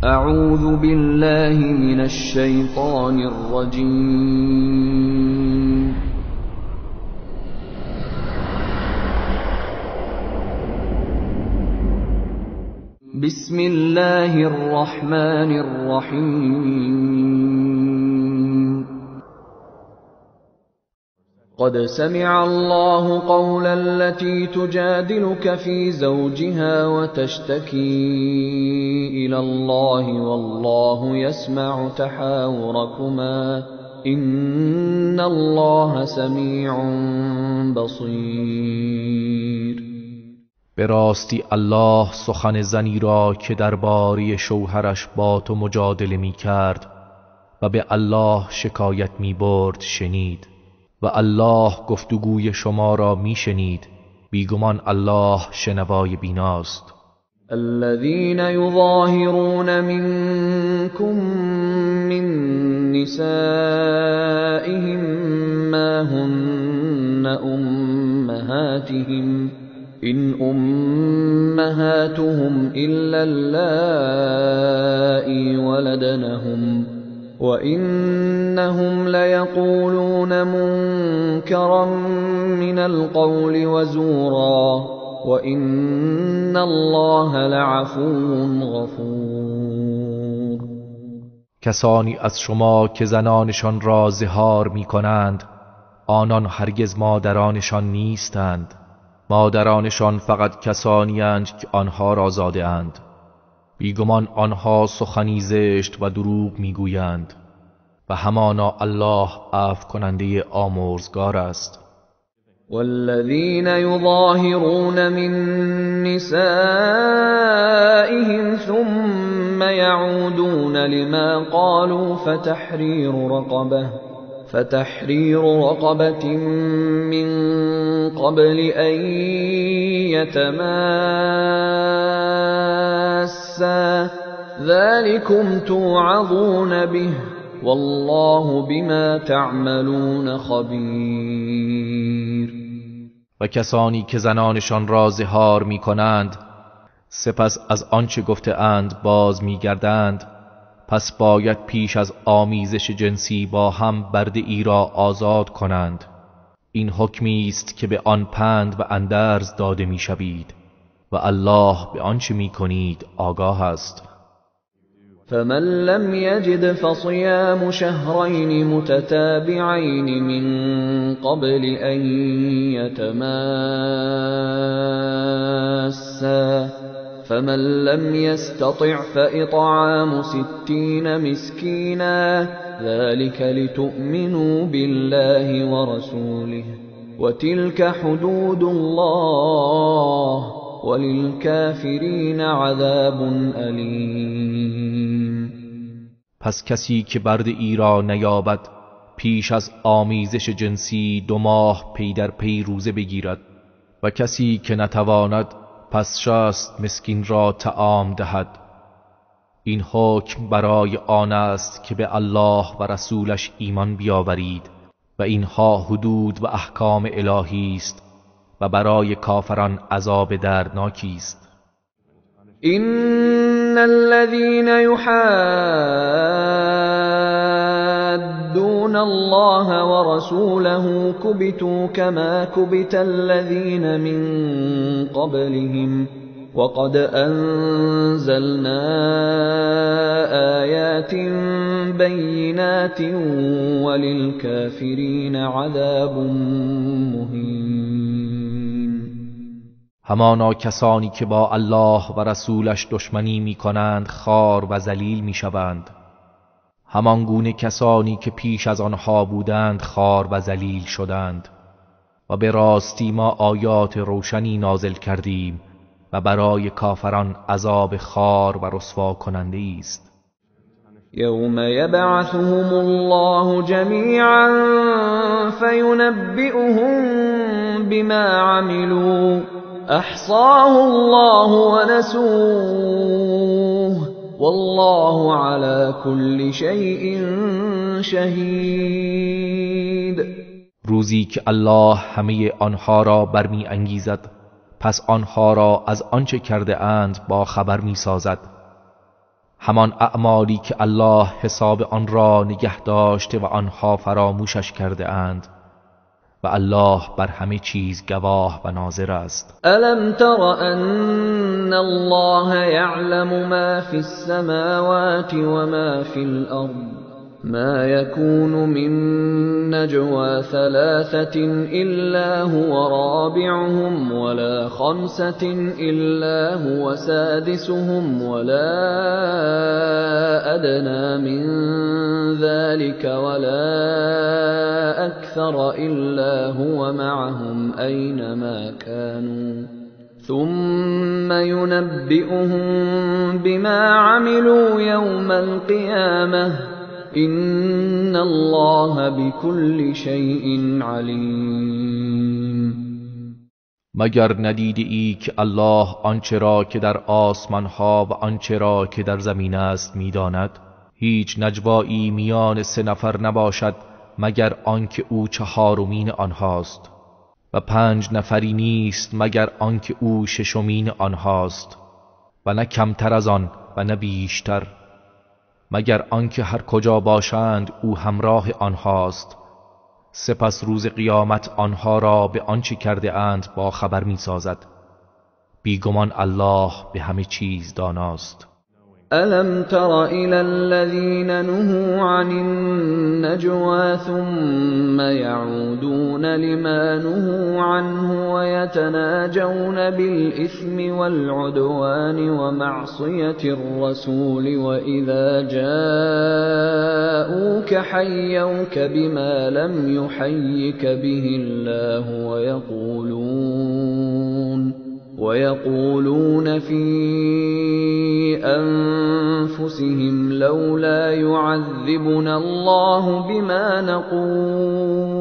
اعوذ بالله من الشیطان الرجیم. بسم الله الرحمن الرحیم. قد سمع الله قول التي تجادلك في زوجها وتشتكي إلى الله والله يسمع تحاوركما إن الله سمیع بصیر. به راستی الله سخن زنی را که درباره شوهرش با تو مجادله می کرد و به الله شکایت می برد شنید و الله گفتگوی شما را می شنید. بیگمان الله شنوای بیناست. الذين يظاهرون منكم من نسائهم ما هن أمهاتهم إن أمهاتهم إلا اللائي ولدنهم وإنهم ليقولون منكرا من القول وزورا وإن الله لعفو غفور. کسانی از شما که زنانشان را ظهار می کنند آنان هرگز مادرانشان نیستند. مادرانشان فقط کسانی اند که آنها را زاده اند. بیگمان آنها سخنی زشت و دروغ میگویند و همانا الله عفو کننده آمرزگار است. والذین یظاهرون من نسائهم ثم یعودون لما قالوا فتحریر رقبة من قبل أن يتماسا ذلكم توعظون به والله بما تعملون خبیر. و کسانی که زنانشان را ظهار می کنند سپس از آنچه گفته اند باز می گردند، پس باید پیش از آمیزش جنسی با هم برده ای را آزاد کنند. این حکمی است که به آن پند و اندرز داده می شوید و الله به آنچه می کنید آگاه است. فمن لم یجد فصیام شهرین متتابعین من قبل ان یتماسا فمن لم يستطع فإطعام 60 مسكينا ذلك لتؤمنوا بالله ورسوله وتلك حدود الله وللكافرين عذاب أليم. پس کسی که برده ای را نیابد پیش از آمیزش جنسی 2 ماه پی در پی روزه بگیرد و کسی که نتواند پس 60 مسکین را طعام دهد. این حکم برای آن است که به الله و رسولش ایمان بیاورید و اینها حدود و احکام الهی است و برای کافران عذاب دردناکی است. ان الذين يحادون الله ورسوله كبتوا كما كبت الذين من قبلهم وقد أنزلنا آيات بينات وللكافرين عذاب مهين. همانا کسانی که با الله و رسولش دشمنی می کنند خوار و ذلیل می شوند، همان گونه کسانی که پیش از آنها بودند خوار و ذلیل شدند. و به راستی ما آیات روشنی نازل کردیم و برای کافران عذاب خوار و رسوا کننده است. یوم یبعثهم الله جمیعا فینبئهم بما عملوا احصاه الله ونسوه والله على كل شیء شهید. روزی که الله همه آنها را برمی انگیزد پس آنها را از آنچه کرده اند با خبر می سازد. همان اعمالی که الله حساب آن را نگه داشته و آنها فراموشش کرده اند و الله بر همه چیز گواه و ناظر است. الم تر ان الله یعلم ما فی السماوات و ما فی الارض ما يكون من نجوى ثلاثة إلا هو رابعهم ولا خمسة إلا هو سادسهم ولا أدنى من ذلك ولا أكثر إلا هو معهم أينما كانوا ثم ينبئهم بما عملوا يوم القيامة إن الله بكل شيء علیم. مگر ندیده ای که الله آنچه را که در آسمان ها و آنچه را که در زمین است میداند؟ هیچ نجوایی میان سه نفر نباشد مگر آنکه او چهارمین آنهاست و پنج نفری نیست مگر آنکه او ششمین آنهاست و نه کمتر از آن و نه بیشتر، مگر آنکه هر کجا باشند او همراه آنهاست. سپس روز قیامت آنها را به آنچه کرده اند با خبر می سازد. بیگمان الله به همه چیز داناست. ألم تر إلى الذين نهوا عن النجوى ثم يعودون لما نهوا عنه ويتناجون بالإثم والعدوان ومعصية الرسول وإذا جاءوك حيوك بما لم يحيك به الله ويقولون في أنفسهم لولا يعذبنا الله بما نقول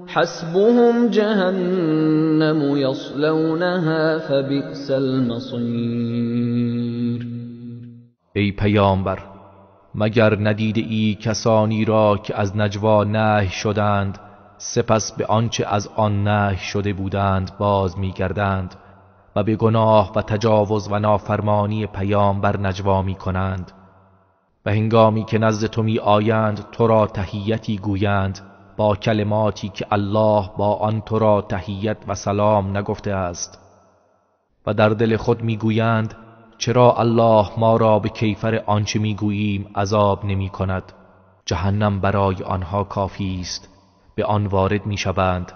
حسبهم جهنم يصلونها فبئس المصير. ای پیامبر، مگر ندیده ای کسانی را که از نجوا نهی شدند سپس به آنچه از آن نهی شده بودند باز می‌گردند و به گناه و تجاوز و نافرمانی پیامبر نجوا می‌کنند و هنگامی که نزد تو می آیند تو را تحیتی گویند با کلماتی که الله با آن تو را تحیت و سلام نگفته است و در دل خود میگویند چرا الله ما را به کیفر آنچه میگوییم عذاب نمی کند؟ جهنم برای آنها کافی است، به آن وارد میشوند،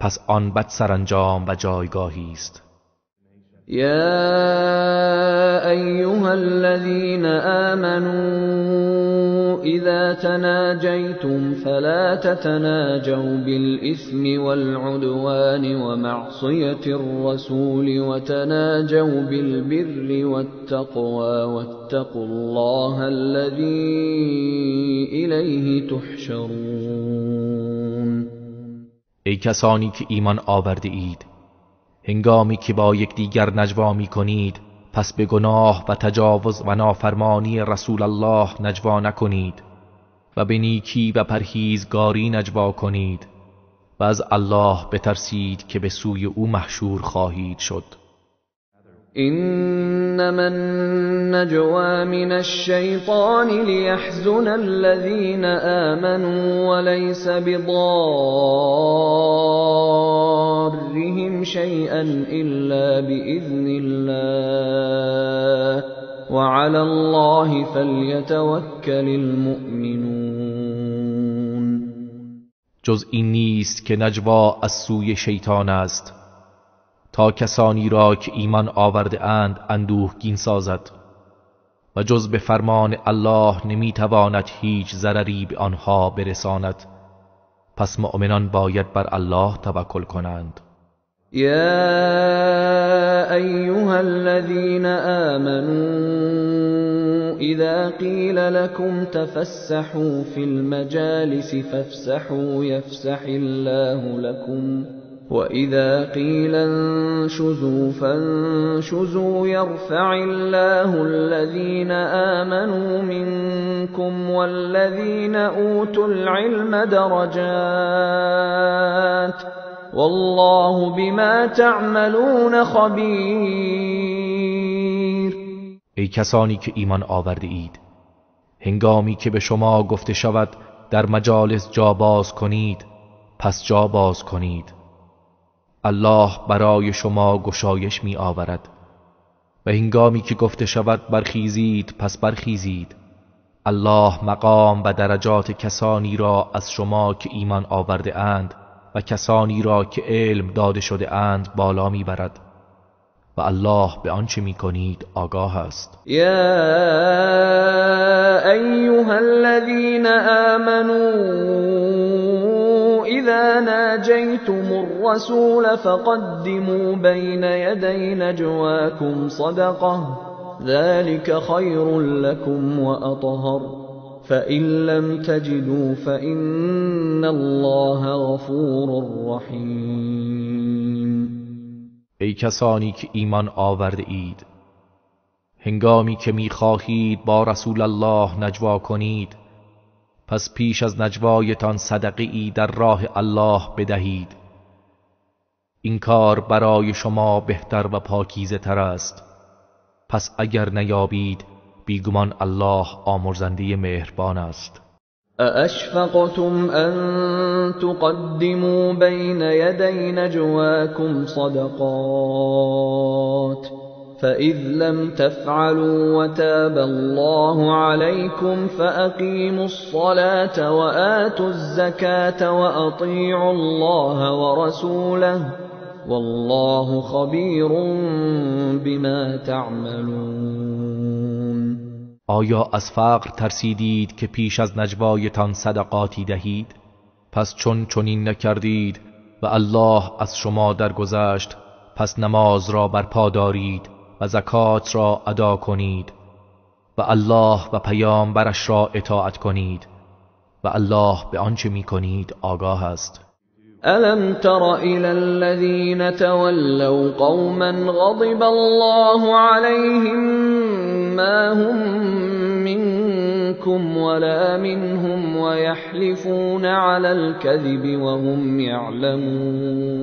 پس آن بد سرانجام و جایگاهی است. یا ایها الذین آمنوا اذا تناجیتم فلا تتناجوا بالإثم والعدوان ومعصیة الرسول وتناجوا بالبر والتقوى واتقوا الله الذی الیه تحشرون. ای کسانی که ایمان آورده اید، هنگامی که با یکدیگر نجوا می کنید پس به گناه و تجاوز و نافرمانی رسول الله نجوا نکنید و به نیکی و پرهیزگاری نجوا کنید و از الله بترسید که به سوی او محشور خواهید شد. انما النجوى من الشیطان لیحزن الذین آمنوا وليس بضارهم شیئا الا باذن الله وعلى الله فلیتوکل المؤمنون. جز این نیست که نجوا از سوی شیطان است تا کسانی را که ایمان آورده اند اندوهگین سازد و جز به فرمان الله نمیتواند هیچ ضرری به آنها برساند، پس مؤمنان باید بر الله توکل کنند. یا ایها الذین آمنوا اذا قیل لكم تفسحوا فی المجالس فافسحوا یفسح الله لكم وَإِذَا قِيلَ انشُزُوا فَانشُزُوا يَرْفَعِ اللَّهُ الَّذِينَ آمَنُوا مِنكُمْ وَالَّذِينَ أُوتُوا الْعِلْمَ دَرَجَاتٍ وَاللَّهُ بِمَا تَعْمَلُونَ خَبِيرٌ. ای کسانی که ایمان آورده اید، هنگامی که به شما گفته شود در مجالس جا باز کنید، پس جا باز کنید. الله برای شما گشایش می آورد. و هنگامی که گفته شود برخیزید، پس برخیزید. الله مقام و درجات کسانی را از شما که ایمان آورده اند و کسانی را که علم داده شده اند بالا میبرد و الله به آنچه میکنید آگاه است. یا ایها الذین آمنوا اذا ناجیتم الرسول فقدموا بین یدی نجواکم صدقه ذلك خیر لكم وأطهر فإن لم تجدوا فإن الله غفور رحیم. ای کسانی که ایمان آورده اید، هنگامی که میخواهید با رسول الله نجوا کنید، پس پیش از نجوایتان صدقه ای در راه الله بدهید. این کار برای شما بهتر و پاکیزه تر است. پس اگر نیابید، بیگمان الله آمرزنده مهربان است. أأشفقتم أن تقدموا بين يدي نجواكم صدقات فإذ لم تفعلوا وتاب الله عليكم فأقيموا الصلاة وآتوا الزكاة وأطيعوا الله ورسوله والله خبير بما تعملون. آیا از فقر ترسیدید که پیش از نجوایتان صدقاتی دهید؟ پس چون چنین نکردید و الله از شما درگذشت، پس نماز را برپا دارید و زکات را ادا کنید و الله و پیامبرش را اطاعت کنید و الله به آنچه میکنید آگاه است. ألم تر إلى الذين تولوا قوما غضب الله عليهم ما هم منكم ولا منهم ويحلفون على الكذب وهم يعلمون.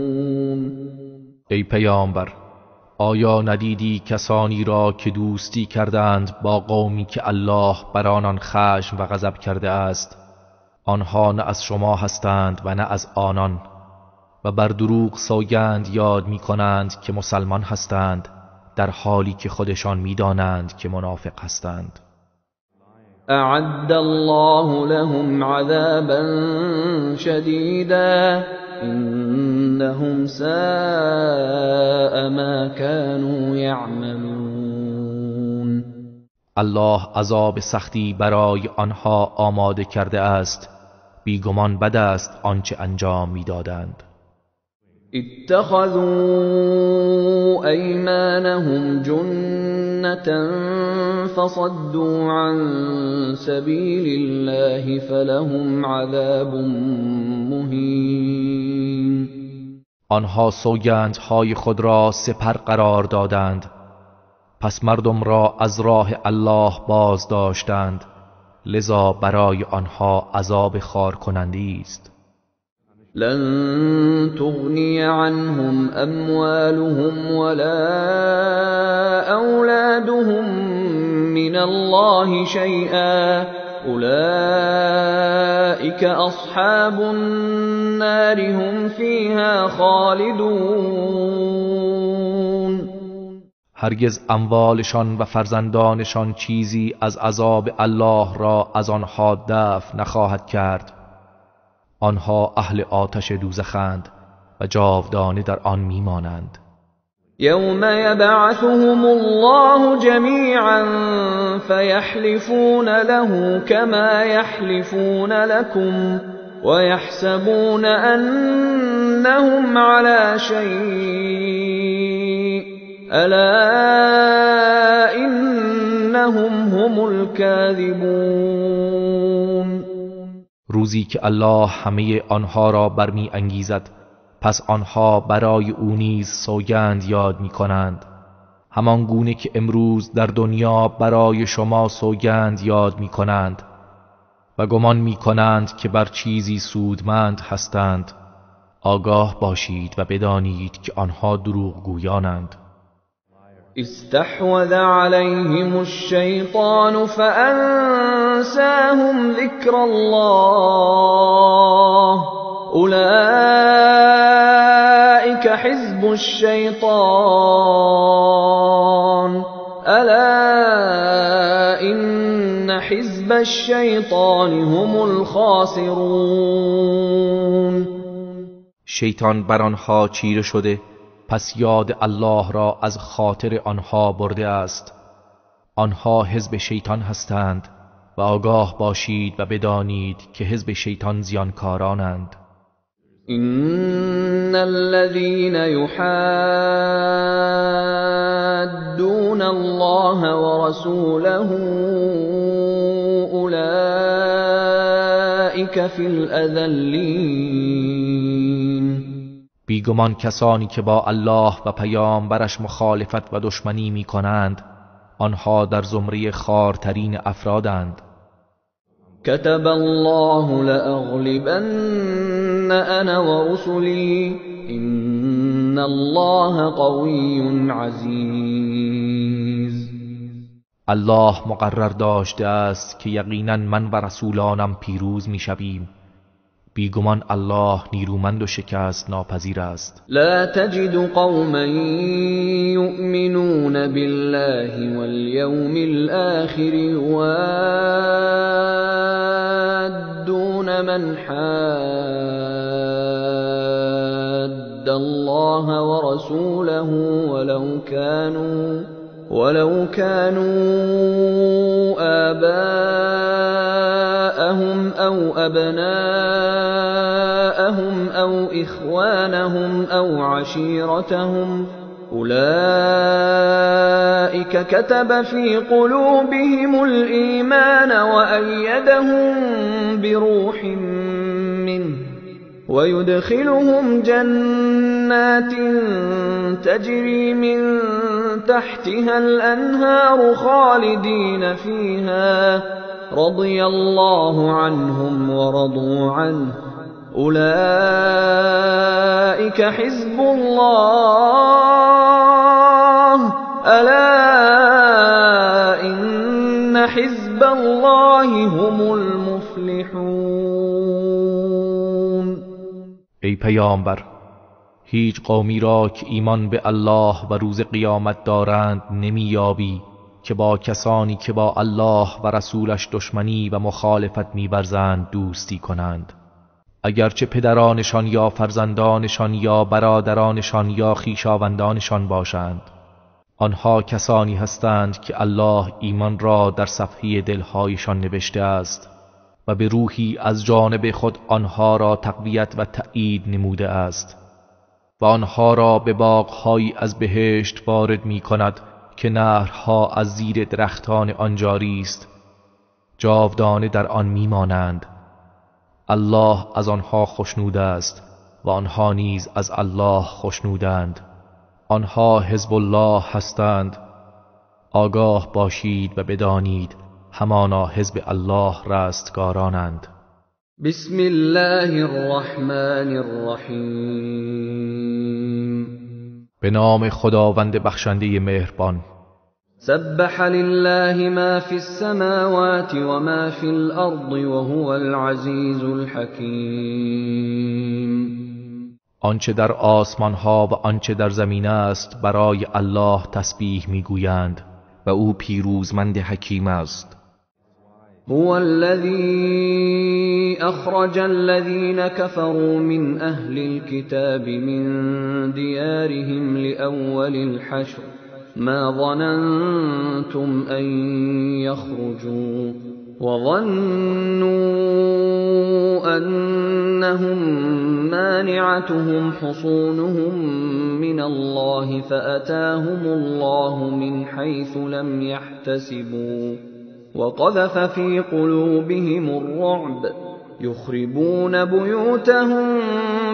ای پیامبر، آیا ندیدی کسانی را که دوستی کردند با قومی که الله بر آنان خشم و غضب کرده است؟ آنها نه از شما هستند و نه از آنان، و بر دروغ سوگند یاد می کنند که مسلمان هستند، در حالی که خودشان می دانند که منافق هستند. اعد الله لهم عذابا شدیدا انهم ساء ما كانوا یعملون. الله عذاب سختی برای آنها آماده کرده است، بیگمان بد است آنچه انجام میدادند. اتخذوا ایمانهم جنة فصدوا عن سبیل الله فلهم عذاب مهین. آنها سوگندهای خود را سپر قرار دادند، پس مردم را از راه الله باز داشتند، لذا برای آنها عذاب خوارکننده است. لن تغنی عنهم اموالهم ولا اولادهم من الله شیئا اولئک اصحاب النار هم فیها خالدون. هرگز اموالشان و فرزندانشان چیزی از عذاب الله را از آنها دفع نخواهد کرد. آنها اهل آتش دوزخند و جاودانه در آن میمانند. یوم یبعثهم الله جمیعا فیحلفون له کما یحلفون لكم ویحسبون انهم علی شیء الا انهم هم الكاذبون. روزی که الله همه آنها را برمی انگیزد، پس آنها برای او نیز سوگند یاد می کنند، همان گونه که امروز در دنیا برای شما سوگند یاد می کنند و گمان می کنند که بر چیزی سودمند هستند. آگاه باشید و بدانید که آنها دروغ گویانند. استحوذ عليهم الشيطان فأنساهم ذكر الله أولئك حزب الشيطان ألا إن حزب الشيطان هم الخاسرون. شیطان بر آنها چیره شده، پس یاد الله را از خاطر آنها برده است. آنها حزب شیطان هستند و آگاه باشید و بدانید که حزب شیطان زیانکارانند. إن الذين يحادون الله ورسوله أولئك في الأذلين. بیگمان کسانی که با الله و پیامبرش مخالفت و دشمنی می کنند، آنها در زمره خوارترین افرادند. كتب الله لأغلبن أنا ورسلي إن الله قوي عزيز. الله مقرر داشته است که یقینا من و رسولانم پیروز میشویم. بیگمان الله نیرومند و شکست ناپذیر است. لا تجد قوما یؤمنون بالله واليوم الآخر یوادون من حاد الله ورسوله ولو كانوا آباءهم أو أبناءهم أو إخوانهم أو عشيرتهم أولئك كتب في قلوبهم الإيمان وأيدهم بروح منه ويدخلهم جنات تجري من تحتها الأنهار خالدين فيها رضي الله عنهم ورضوا عنه أولئك حزب الله ألا إن حزب الله هم المفلحون. ای پیامبر، هیچ قومی را که ایمان به الله و روز قیامت دارند نمی‌یابی که با کسانی که با الله و رسولش دشمنی و مخالفت می‌ورزند دوستی کنند، اگرچه پدرانشان یا فرزندانشان یا برادرانشان یا خویشاوندانشان باشند. آنها کسانی هستند که الله ایمان را در صفحه دلهایشان نوشته است و به روحی از جانب خود آنها را تقویت و تأیید نموده است و آنها را به باغهایی از بهشت وارد می کند که نهرها از زیر درختان آن جاری است، جاودانه در آن می مانند. الله از آنها خوشنود است و آنها نیز از الله خوشنودند. آنها حزب الله هستند. آگاه باشید و بدانید همانا حزب الله رستگارانند. بسم الله الرحمن الرحیم. به نام خداوند بخشنده مهربان. سبح لله ما فی السماوات و ما فی الارض و هو العزیز الحکیم. آنچه در آسمان ها و آنچه در زمین است برای الله تسبیح میگویند و او پیروزمند حکیم است. هو الذي أخرج الذين كفروا من أهل الكتاب من ديارهم لأول الحشر ما ظننتم أن يخرجوا وظنوا أنهم مانعتهم حصونهم من الله فأتاهم الله من حيث لم يحتسبوا وقذف في قلوبهم الرعب يخربون بيوتهم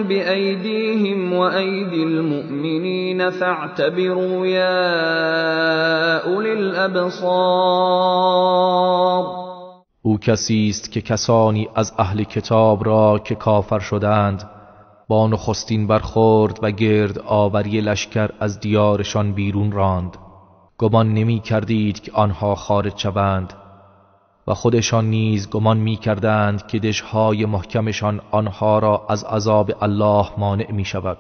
بأيديهم وأيدي المؤمنين فاعتبروا يا أولي الأبصار. او کسی است که کسانی از اهل کتاب را که کافر شدند با نخستین برخورد و گرد آوری لشکر از دیارشان بیرون راند. گمان نمی کردید که آنها خارج شوند و خودشان نیز گمان می کردند که دژهای محکمشان آنها را از عذاب الله مانع می شود.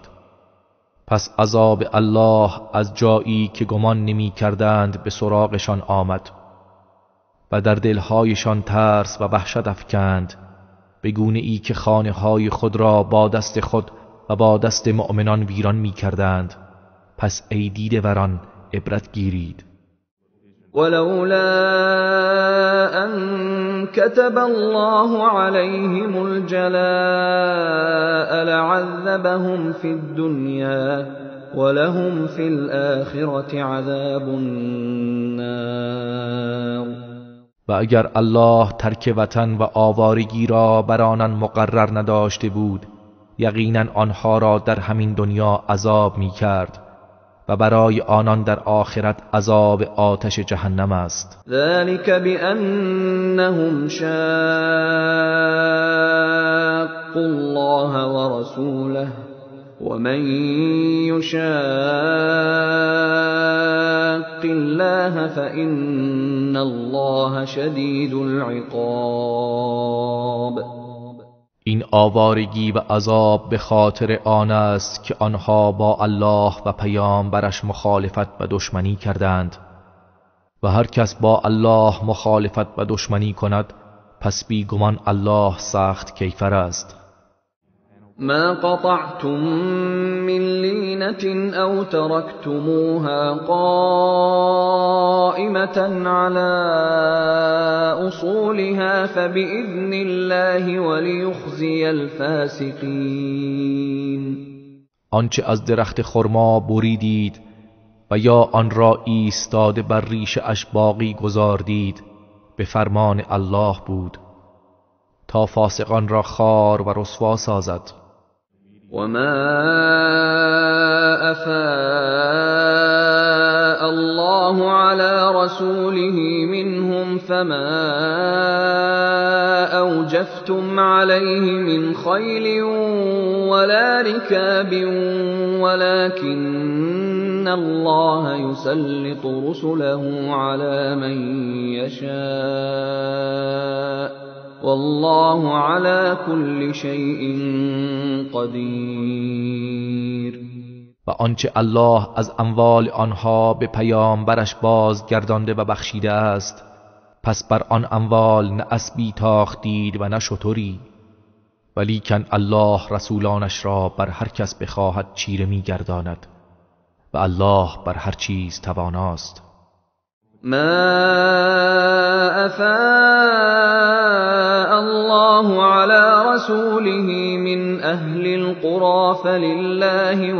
پس عذاب الله از جایی که گمان نمی کردند به سراغشان آمد و در دلهایشان ترس و وحشت افکند، به گونه ای که خانه های خود را با دست خود و با دست مؤمنان ویران می کردند. پس ای دیده وران عبرت گیرید. ولولا أن كتب الله عليهم الجلاء لعذبهم في الدنيا ولهم في الآخرة عذاب النار. و اگر الله ترک وطن و آوارگی را بر آنان مقرر نداشته بود، یقینا آنها را در همین دنیا عذاب می کرد و برای آنان در آخرت عذاب آتش جهنم است. ذلك بأنهم شاقوا الله ورسوله ومن يشاق الله فإن الله شدید العقاب. این آوارگی و عذاب به خاطر آن است که آنها با الله و پیامبرش مخالفت و دشمنی کردند و هر کس با الله مخالفت و دشمنی کند پس بیگمان الله سخت کیفر است. ما قطعتم من لینة او ترکتموها قائمة على اصولها فبإذن الله وليخزي الفاسقین. آنچه از درخت خرما بریدید و یا آن را ایستاده بر ریشه اش باقی گذاردید به فرمان الله بود تا فاسقان را خوار و رسوا سازد. وما أفاء الله على رسوله منهم فما أوجفتم عليه من خيل ولا ركاب ولكن الله يسلط رسله على من يشاء والله على كل شيء قدیر. و آنچه الله از اموال آنها به پیامبرش بازگردانده و بخشیده است پس بر آن اموال نه اسبی تاختید و نه شتری، ولیکن الله رسولانش را بر هر کس بخواهد چیره می‌گرداند و الله بر هر چیز تواناست. ما أفاء الله على رسوله من أهل القرى فلله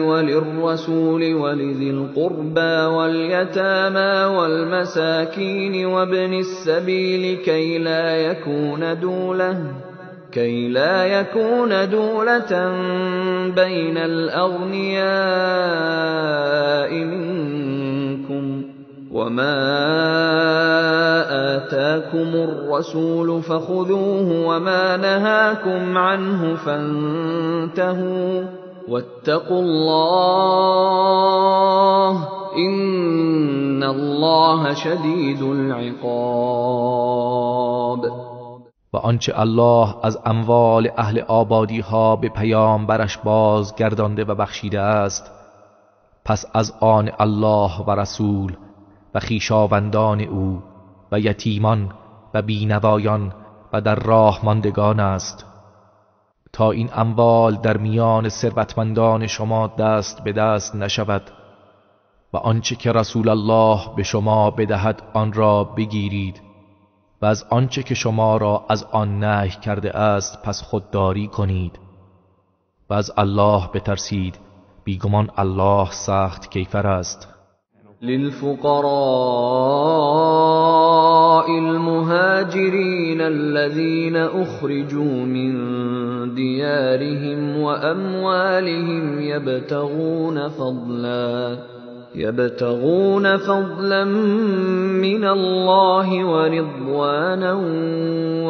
وللرسول ولذي القربى واليتامى والمساكين وابن السبيل كي لا يكون دولة بين الأغنياء منكم وما آتاكم الرسول فخذوه وما نهاكم عنه فانتهوا واتقوا الله إن الله شديد العقاب. و آنچه الله از اموال اهل آبادی ها به پیامبرش بازگردانده و بخشیده است پس از آن الله و رسول و خویشاوندان او و یتیمان و بینوایان و در راه ماندگان است تا این اموال در میان ثروتمندان شما دست به دست نشود و آنچه که رسول الله به شما بدهد آن را بگیرید و از آنچه که شما را از آن نهی کرده است پس خودداری کنید و از الله بترسید، بیگمان الله سخت کیفر است. للفقراء المهاجرين الذين أخرجوا من ديارهم وأموالهم يبتغون فضلا من الله ورضوانا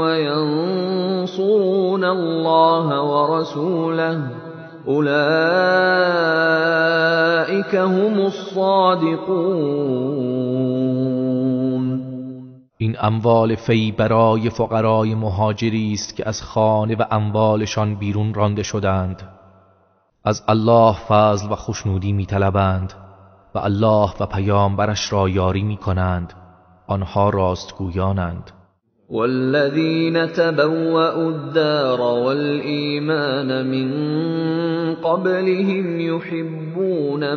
وينصرون الله ورسوله أولئك هم الصادقون. این اموال فی برای فقرای مهاجری است که از خانه و اموالشان بیرون رانده شدند. از الله فضل و خوشنودی می‌طلبند و الله و پیامبرش را یاری می‌کنند. آنها راستگویانند. والذین تبوأوا الدار والایمان من قبلهم يحبون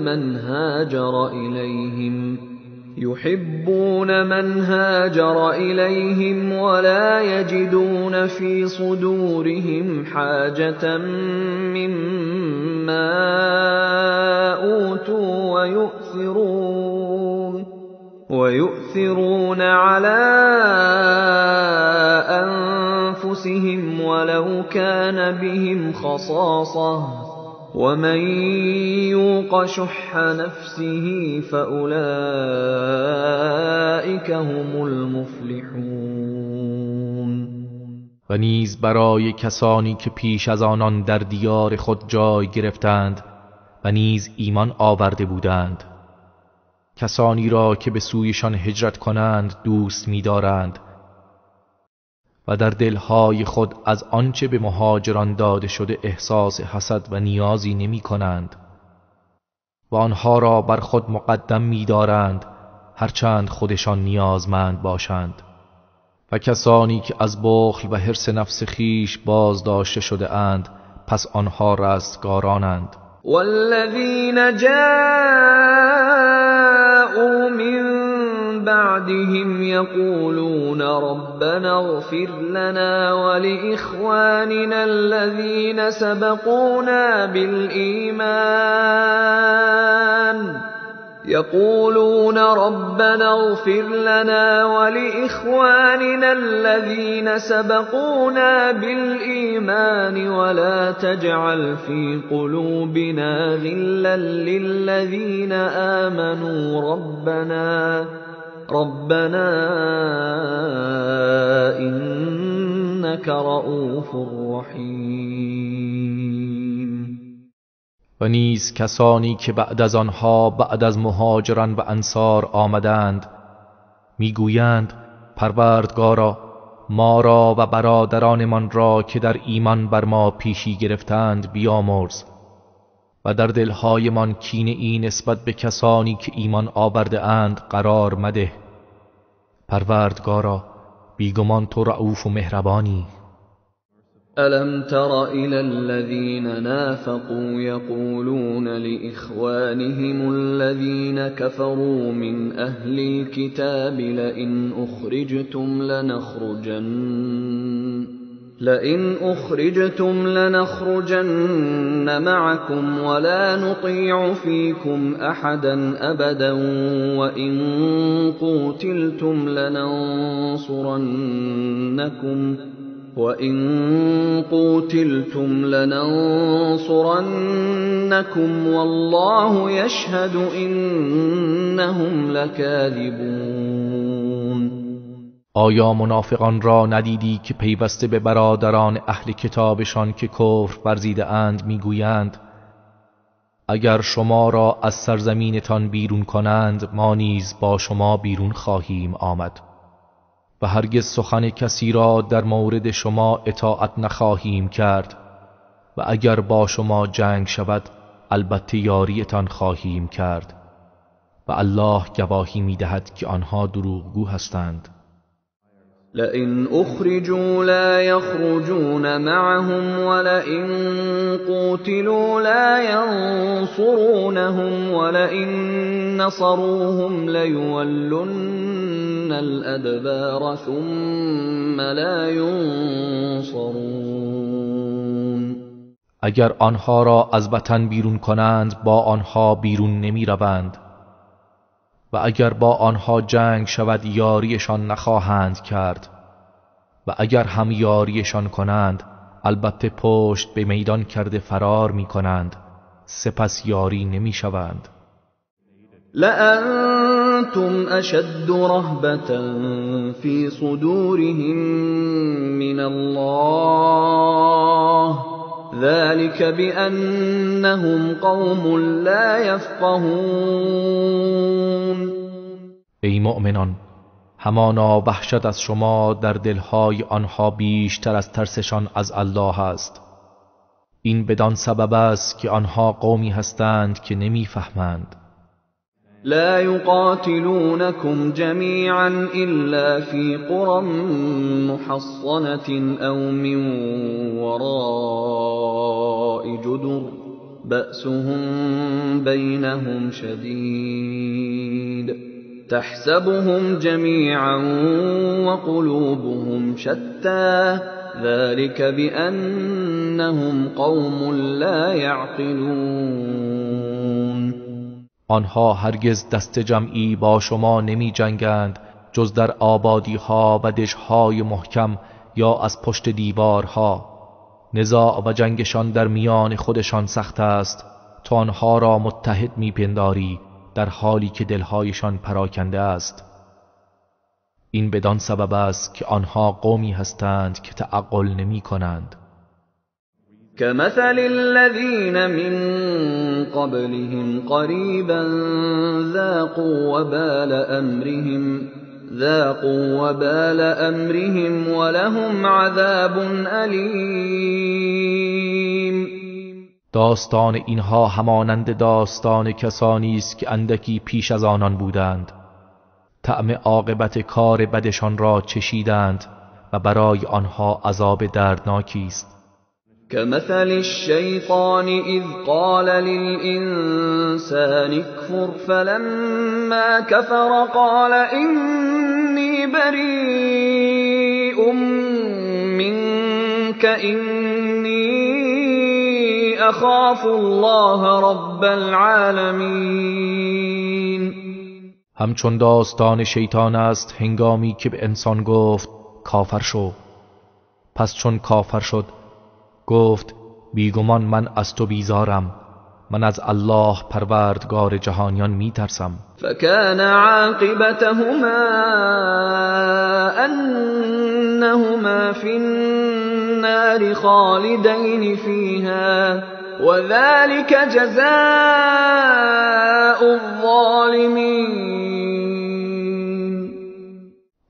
من هاجر إليهم ولا يجدون في صدورهم حاجة مما أوتوا ويؤثرون على أنفسهم ولو كان بهم خصاصة ومن يوق شح نفسه فأولئك هم المفلحون. و نیز برای کسانی که پیش از آنان در دیار خود جای گرفتند و نیز ایمان آورده بودند، کسانی را که به سویشان هجرت کنند دوست می‌دارند و در دلهای خود از آنچه به مهاجران داده شده احساس حسد و نیازی نمی کنند و آنها را بر خود مقدم می دارند هرچند خودشان نیازمند باشند. و کسانی که از بخل و حرص نفس خیش باز داشته شده اند پس آنها رستگارانند. والذین جاءوا من بعدهم يقولون ربنا اغفر لنا ولإخواننا الذين سبقونا بالإيمان يقولون ربنا اغفر لنا ولإخواننا الذين سبقونا بالإيمان ولا تجعل في قلوبنا غلا للذين آمنوا ربنا إنك رؤوف رحیم. و نیز کسانی که بعد از آنها بعد از مهاجران و انصار آمدند میگویند پروردگارا ما را و برادرانمان را که در ایمان بر ما پیشی گرفتند بیامرز و در دلهایمان کینه ای نسبت به کسانی که ایمان آورده اند قرار مده. پروردگارا بیگمان تو رؤوف و مهربانی. ألم تر إلى الذين نافقوا يقولون لإخوانهم الذين كفروا من أهل الكتاب لئن أخرجتم لنخرجن معكم ولا نطيع فيكم أحدا أبدا وإن قوتلتم لننصرنكم والله يشهد إنهم لكاذبون. آیا منافقان را ندیدی که پیوسته به برادران اهل کتابشان که کفر ورزیده اند میگویند اگر شما را از سرزمینتان بیرون کنند ما نیز با شما بیرون خواهیم آمد و هرگز سخن کسی را در مورد شما اطاعت نخواهیم کرد و اگر با شما جنگ شود البته یاریتان خواهیم کرد و الله گواهی می‌دهد که آنها دروغگو هستند. لئن اخرجوا لا يخرجون معهم ولئن قوتلوا لا ينصرونهم ولئن نصروهم ليولن الأدبار ثم لا ينصرون. اگر آنها را از وطن بیرون کنند با آنها بیرون نمی روند و اگر با آنها جنگ شود یاریشان نخواهند کرد و اگر هم یاریشان کنند البته پشت به میدان کرده فرار می کنند سپس یاری نمی شوند. لأنتم أشد رهبة في صدورهم من الله ذلك بأنهم قوم لا يفقهون. ای مؤمنان، همانا وحشت از شما در دلهای آنها بیشتر از ترسشان از الله است. این بدان سبب است که آنها قومی هستند که نمیفهمند. لا يقاتلونكم جميعا إلا في قرى محصنة أو من وراء جدر بأسهم بينهم شديد تحسبهم جميعا وقلوبهم شتى ذلك بأنهم قوم لا يعقلون. آنها هرگز دست جمعی با شما نمی جنگند جز در آبادی ها و دژهای محکم یا از پشت دیوارها. نزاع و جنگشان در میان خودشان سخت است. تو آنها را متحد می پنداری در حالی که دلهایشان پراکنده است. این بدان سبب است که آنها قومی هستند که تعقل نمی کنند. كمثل الذين من قبلهم قريبا ذاقوا وبال أمرهم ولهم عذاب أليم. داستان اینها همانند داستان کسانی است که اندکی پیش از آنان بودند. طعم عاقبت کار بدشان را چشیدند و برای آنها عذاب دردناکی است. كمثل الشیطان اذ قال للإنسان اكفر فلما كفر قال إني بريء منك إني أخاف الله رب العالمین. همچون داستان شیطان است هنگامی که به انسان گفت کافر شو. پس چون کافر شد گفت بیگمان من از تو بیزارم، من از الله پروردگار جهانیان میترسم. فکان عاقبتهما انهما فی النار خالدین فیها وذلك جزاء الظالمین.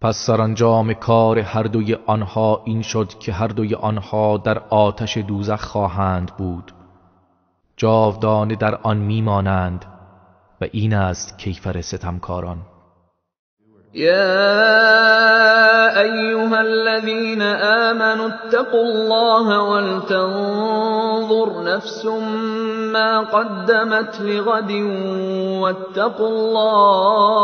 پس سرانجام کار هر دوی آنها این شد که هر دوی آنها در آتش دوزخ خواهند بود، جاودانه در آن میمانند و این است کیفر ستمکاران. یا ایها الذین آمنوا اتقوا الله ولتنظر نفس ما قدمت لغد واتقوا الله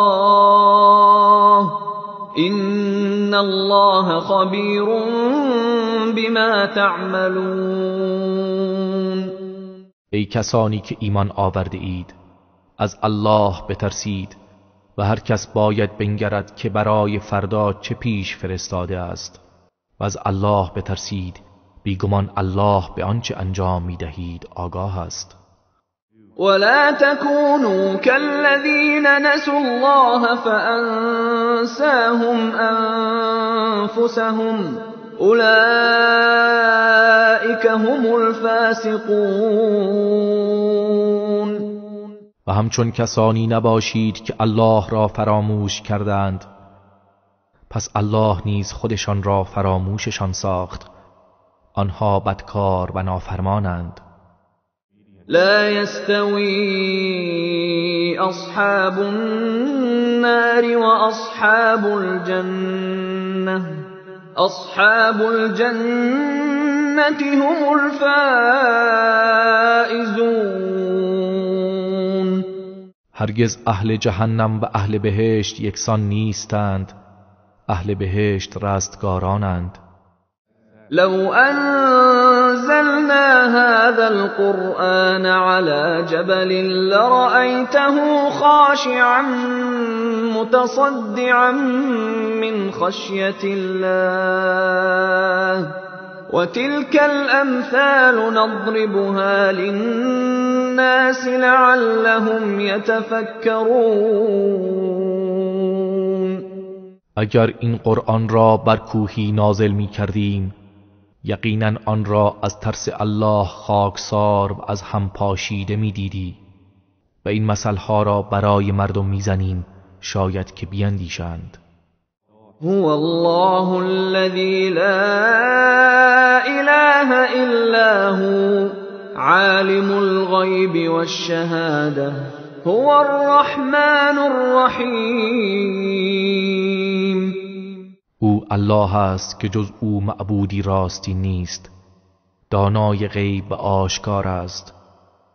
إن الله خبیر بما تعملون. ای کسانی که ایمان آورده اید، از الله بترسید و هر کس باید بنگرد که برای فردا چه پیش فرستاده است و از الله بترسید، بیگمان الله به آنچه انجام میدهید آگاه است. ولا تكونوا كالذين نسوا الله فأنساهم أنفسهم أولئك هم الفاسقون. و همچون کسانی نباشید که الله را فراموش کردند، پس الله نیز خودشان را فراموششان ساخت. آنها بدکار و نافرمانند. لا يستوي أصحاب النار وأصحاب الجنة أصحاب الجنة هم الفائزون. هرگز اهل جهنم و اهل بهشت یکسان نیستند، اهل بهشت رستگارانند. لو أنزلنا هذا القرآن على جبل لرأيته خاشعا متصدعا من خشية الله وتلك الأمثال نضربها للناس لعلهم يتفكرون. اگر این قرآن را بر کوهی نازل می کردیم یقینا آن را از ترس الله خاکسار و از هم پاشیده می‌دیدی. و این مثلها را برای مردم میزنیم شاید که بیندیشند. هو الله الذی لا اله الا هو عالم الغیب والشهاده هو الرحمن الرحیم. او الله است که جز او معبودی راستی نیست، دانای غیب و آشکار است،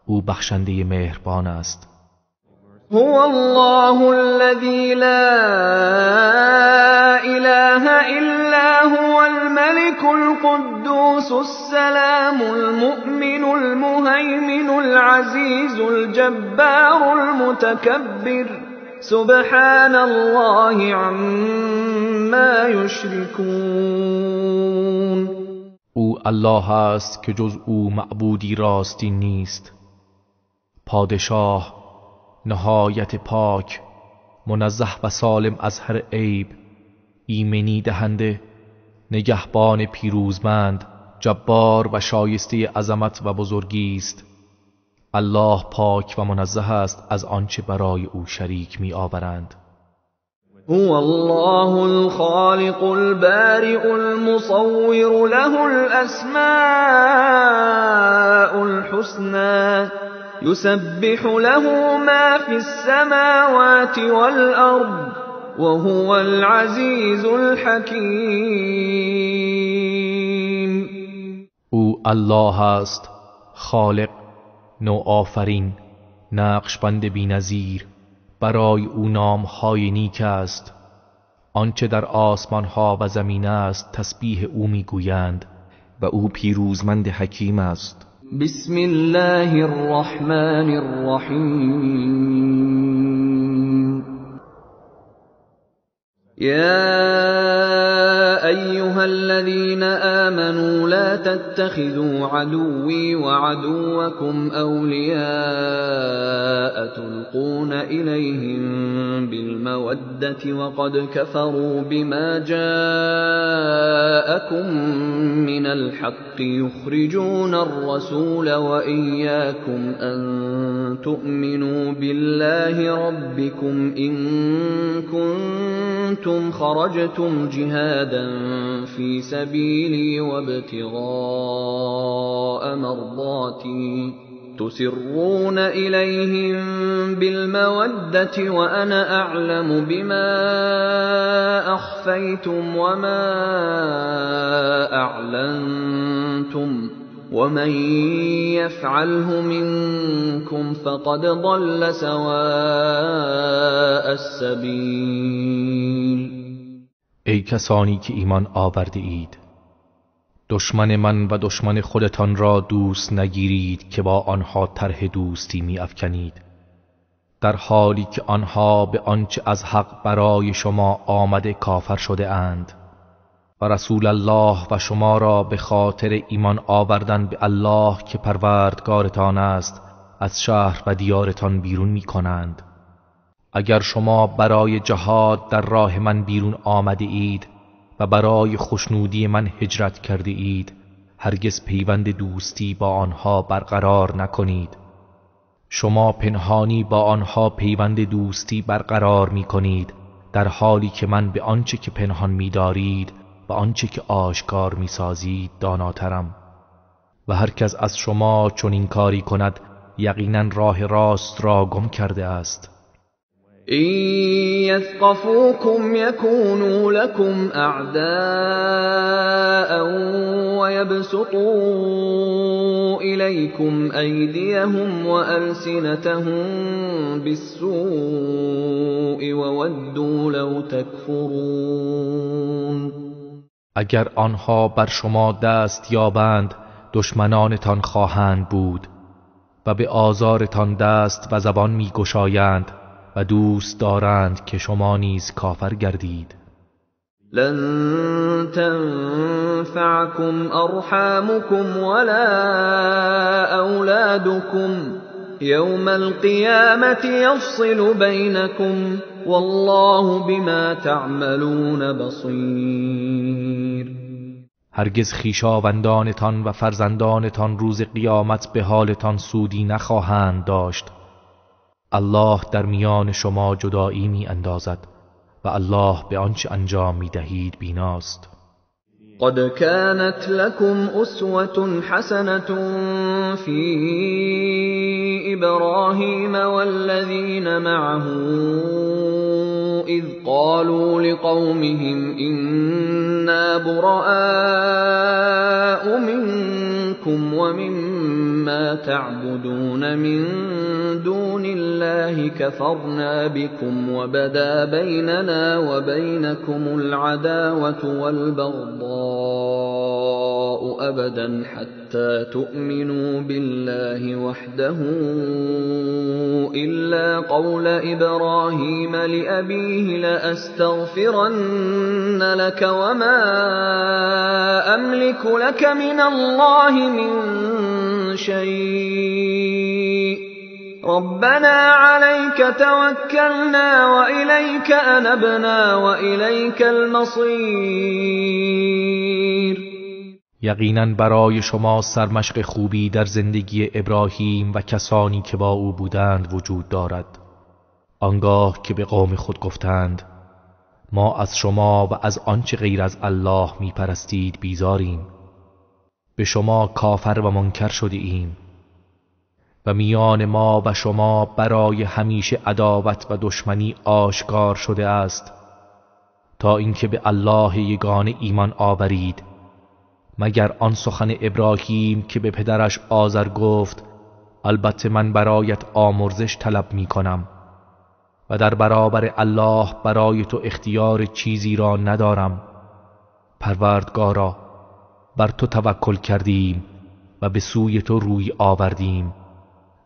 او بخشنده مهربان است. هو الله الذی لا اله الا هو الملك القدوس السلام المؤمن المهیمن العزیز الجبار المتکبر سبحان الله عما یشرکون. او الله است که جز او معبودی راستی نیست، پادشاه، نهایت پاک، منزه و سالم از هر عیب، ایمنی دهنده، نگهبان پیروزمند، جبار و شایسته عظمت و بزرگی است. الله پاک و منزه است از آنچه برای او شریک می آورند. هو الله الخالق البارئ المصور له الاسماء الحسنى يسبح له ما في السماوات والأرض وهو العزیز الحکیم. او الله است، خالق، نوآفرین، نقشبند بی‌نظیر، برای او نامهای نیک است. آنچه در آسمانها و زمین است تسبیح او میگویند و او پیروزمند حکیم است. بسم الله الرحمن الرحیم. یا ایها الذین آمنوا لا تتخذوا عدوی وعدوکم اولیاء تلقون الیهم بالمودة وقد كفروا بما جاءکم من الحق یخرجون الرسول وإیاکم ان تؤمنوا بالله ربکم ان كنتم خرجتم جهادا في سبيلي وابتغاء مرضاتي تسرون إليهم بالمودة وأنا أعلم بما أخفيتم وما أعلنتم ومن يفعله منكم فقد ضل سواء السبیل. ای کسانی که ایمان آورده اید، دشمن من و دشمن خودتان را دوست نگیرید که با آنها طرح دوستی می افکنید، در حالی که آنها به آنچه از حق برای شما آمده کافر شده اند و رسول الله و شما را به خاطر ایمان آوردن به الله که پروردگارتان است از شهر و دیارتان بیرون می کنند. اگر شما برای جهاد در راه من بیرون آمده اید و برای خوشنودی من هجرت کرده اید، هرگز پیوند دوستی با آنها برقرار نکنید. شما پنهانی با آنها پیوند دوستی برقرار می کنید، در حالی که من به آنچه که پنهان می دارید و آنچه که آشکار می سازید داناترم. و هر کس از شما چنین کاری کند یقینا راه راست را گم کرده است. إن يثقفوكم يكونوا لكم أعداء ويبسطوا إليكم أيديهم وألسنتهم بالسوء وودوا لو تكفرون. اگر آنها بر شما دست یابند دشمنانتان خواهند بود و به آزارتان دست و زبان می‌گشایند و دوست دارند که شما نیز کافر گردید. لن تنفعكم ارحامكم ولا اولادكم يوم القيامة يفصل بينكم والله بما تعملون بصير. هرگز خویشاوندانتان و فرزندانتان روز قیامت به حالتان سودی نخواهند داشت. الله در میان شما جدایی می اندازد و الله به آنچه انجام می دهید بیناست. قد كانت لكم أسوة حسنة في إبراهيم والذين معه إذ قالوا لقومهم إنا براء منكم ومما تعبدون من دون الله كفرنا بكم وبدا بيننا وبينكم العداوة والبغضاء أبدا حتى تؤمنوا بالله وحده إلا قول إبراهيم لأبيه لأستغفرن لك وما أملك لك من الله من شيء ربنا عليك توكلنا وإليك أنبنا وإليك المصير. یقینا برای شما سرمشق خوبی در زندگی ابراهیم و کسانی که با او بودند وجود دارد. آنگاه که به قوم خود گفتند ما از شما و از آنچه غیر از الله میپرستید بیزاریم، به شما کافر و منکر شده ایم و میان ما و شما برای همیشه عداوت و دشمنی آشکار شده است تا اینکه به الله یگانه ایمان آورید، مگر آن سخن ابراهیم که به پدرش آزر گفت البته من برایت آمرزش طلب می کنم و در برابر الله برای تو اختیار چیزی را ندارم. پروردگارا، بر تو توکل کردیم و به سوی تو روی آوردیم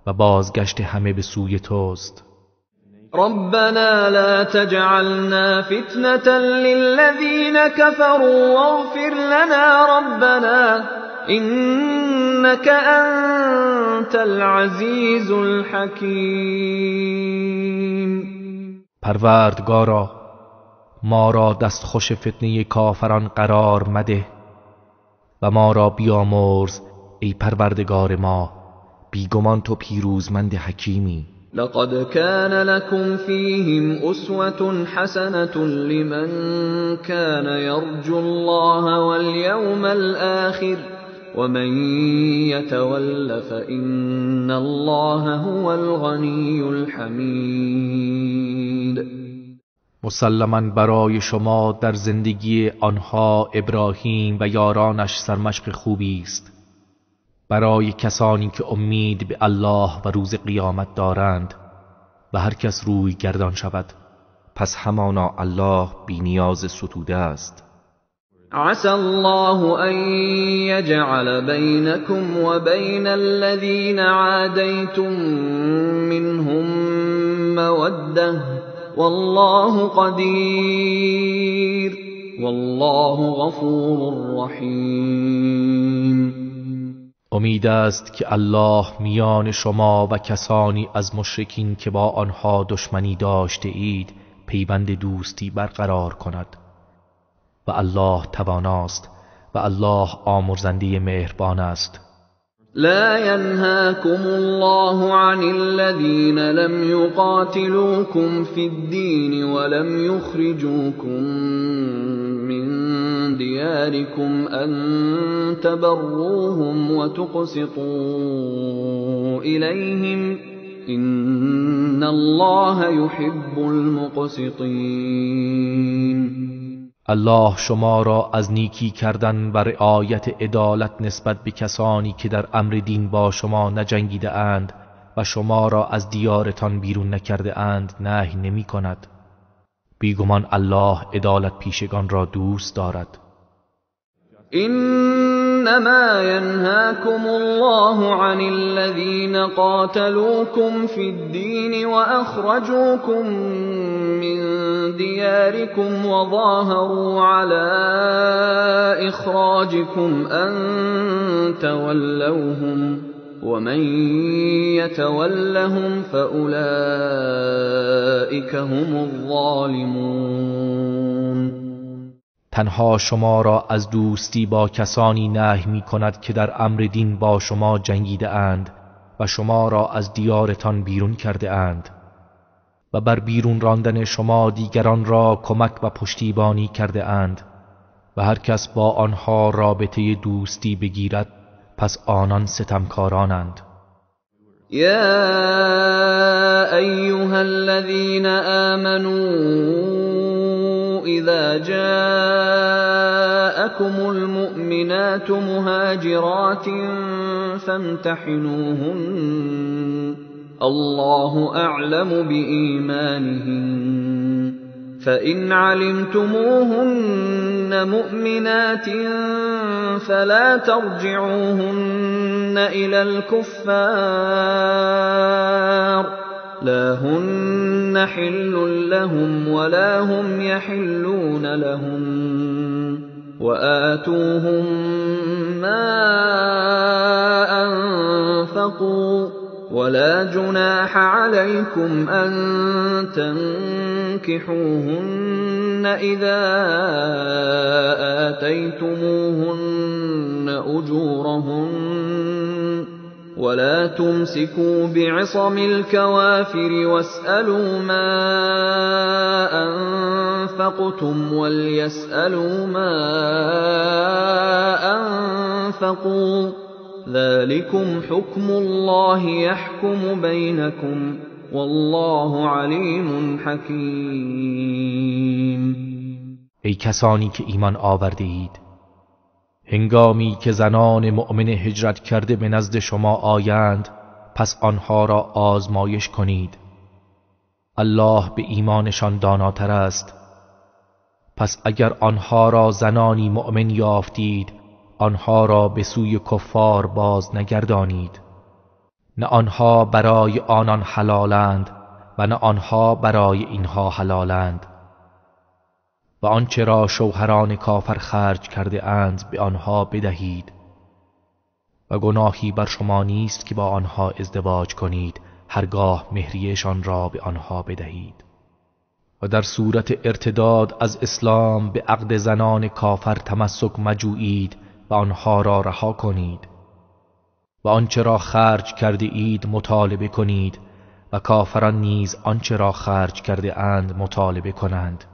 و بازگشت همه به سوی توست. ربنا لا تجعلنا فتنة للذين كفروا واغفر لنا ربنا إنك أنت العزيز الحكيم. پروردگارا، ما را دستخوش فتنه کافران قرار مده و ما را بیامرز ای پروردگار ما، بیگمان تو پیروزمند حکیمی. لقد كان لكم فيهم أسوة حسنة لمن كان يرجو الله واليوم الآخر ومن يتول فإن الله هو الغني الحمید. مسلماً برای شما در زندگی آنها ابراهیم و یارانش سرمشق خوبی است، برای کسانی که امید به الله و روز قیامت دارند و هر کس روی گردان شود پس همانا الله بی نیاز ستوده است. عسى الله أن يجعل بينكم وبين الذين عاديتم منهم مودة والله قدير والله غفور رحيم. امید است که الله میان شما و کسانی از مشرکین که با آنها دشمنی داشته اید پیوند دوستی برقرار کند و الله تواناست و الله آمرزنده مهربان است. لا ينهاكم الله عن الذين لم يقاتلوكم في الدين ولم يخرجوكم من دياركم أن تبروهم وتقسطوا إليهم إن الله يحب المقسطين. الله شما را از نیکی کردن و رعایت عدالت نسبت به کسانی که در امر دین با شما نجنگیده اند و شما را از دیارتان بیرون نکرده اند نهی نمی کند. بیگمان الله عدالت پیشگان را دوست دارد. انما ينهاكم الله عن الذين قاتلوكم في الدين واخرجوكم من دياركم وظاهروا على اخراجكم ان تولوهم ومن يتولهم فاولئك هم الظالمون. تنها شما را از دوستی با کسانی نهی می کند که در امر دین با شما جنگیده اند و شما را از دیارتان بیرون کرده اند و بر بیرون راندن شما دیگران را کمک و پشتیبانی کرده اند و هر کس با آنها رابطه دوستی بگیرد پس آنان ستمکارانند. یا ایها الذین آمنوا اذا جاءكم المؤمنات مهاجرات فامتحنوهن الله اعلم بإيمانهن فإن علمتموهن مؤمنات فلا ترجعوهن إلى الكفار لا هن حل لهم ولا هم يحلون لهن وآتوهم ما أنفقوا ولا جناح عليكم أن تنكحوهن إذا آتيتموهن أجورهن ولا تمسكوا بعصم الكوافر واسألوا ما أنفقتم وليسألوا ما أنفقوا ذلكم حكم الله يحكم بينكم والله علیم حکیم. ای کسانی که ایمان آورده اید، هنگامی که زنان مؤمن هجرت کرده به نزد شما آیند پس آنها را آزمایش کنید، الله به ایمانشان داناتر است. پس اگر آنها را زنانی مؤمن یافتید آنها را به سوی کفار باز نگردانید، نه آنها برای آنان حلالند و نه آنها برای اینها حلالند، و آنچه را شوهران کافر خرج کرده اند به آنها بدهید و گناهی بر شما نیست که با آنها ازدواج کنید هرگاه مهریه‌شان را به آنها بدهید. و در صورت ارتداد از اسلام به عقد زنان کافر تمسک مجویید و آنها را رها کنید و آنچه را خرج کرده اید مطالبه کنید و کافران نیز آنچه را خرج کرده اند مطالبه کنند.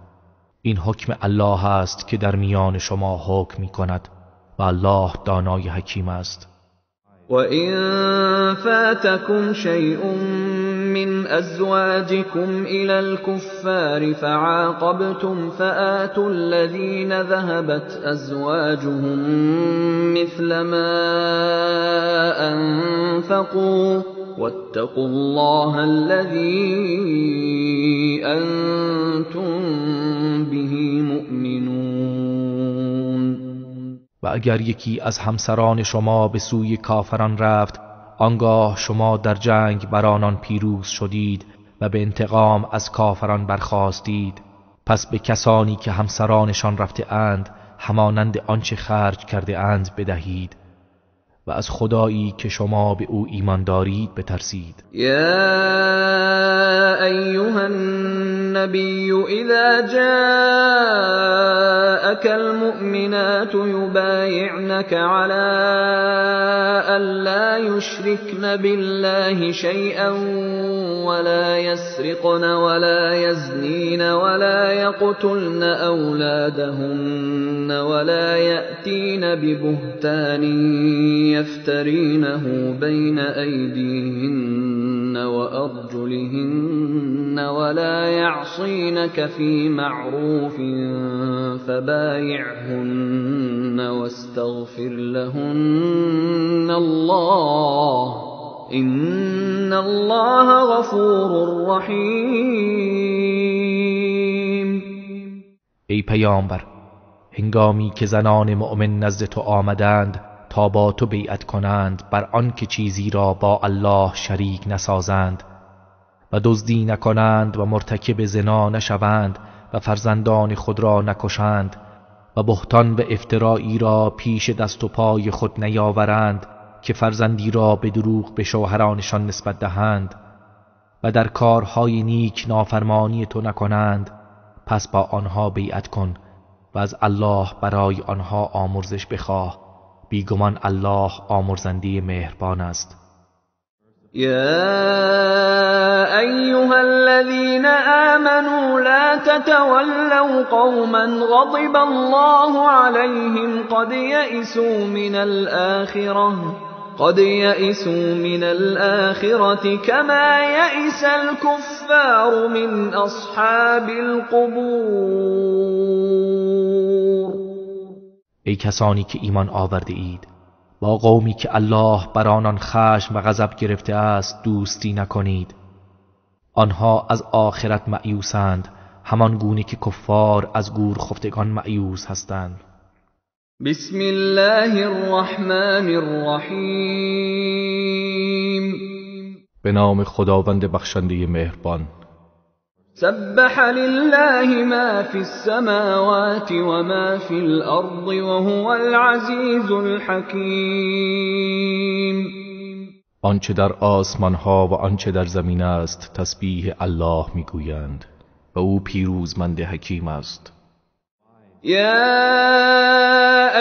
این حکم الله است که در میان شما حکم می کند و الله دانای حکیم است. و این فاتکم شیء من ازواجکم الی الكفار فعاقبتم فآتوا الذین ذهبت ازواجهم مثل ما انفقوا واتقوا الله الذی انتم به مؤمنون. و اگر یکی از همسران شما به سوی کافران رفت آنگاه شما در جنگ بر آنان پیروز شدید و به انتقام از کافران برخاستید، پس به کسانی که همسرانشان رفته اند همانند آنچه خرج کرده اند بدهید و از خدایی که شما به او ایمان دارید بترسید. یا ایها النبی اذا جاءك المؤمنات يبايعنك على ألا يشركن بالله شيئا ولا يسرقن ولا يزنين ولا يقتلن أولادهن ولا يأتين ببهتان يفترينه بين أيديهن وأرجلهن ولا يعصينك في معروف فبايعهن واستغفر لهن الله إن الله غفور رحیم. ای پیامبر، هنگامی که زنان مؤمن نزد تو آمدند تا با تو بیعت کنند بر آن که چیزی را با الله شریک نسازند و دزدی نکنند و مرتکب زنا نشوند و فرزندان خود را نکشند و بهتان و افترایی را پیش دست و پای خود نیاورند که فرزندی را به دروغ به شوهرانشان نسبت دهند و در کارهای نیک نافرمانی تو نکنند، پس با آنها بیعت کن و و از الله برای آنها آمرزش بخواه، بیگمان الله آمرزنده مهربان است. یا ایها الذین آمنوا لا تتولوا قوما غضب الله عليهم قد يئسوا من الآخرة كما يئس الكفار من أصحاب القبور. ای کسانی که ایمان آورده اید، با قومی که الله بر آنان خشم و غضب گرفته است دوستی نکنید. آنها از آخرت مأیوسند، همان گونه که کفار از گور خفتگان مأیوس هستند. بسم الله الرحمن الرحیم. به نام خداوند بخشنده مهربان. سبح لله ما فی السماوات و ما فی الارض وهو العزیز الحکیم. آنچه در آسمان ها و آنچه در زمین است تسبیح الله میگویند و او پیروزمند حکیم است. یا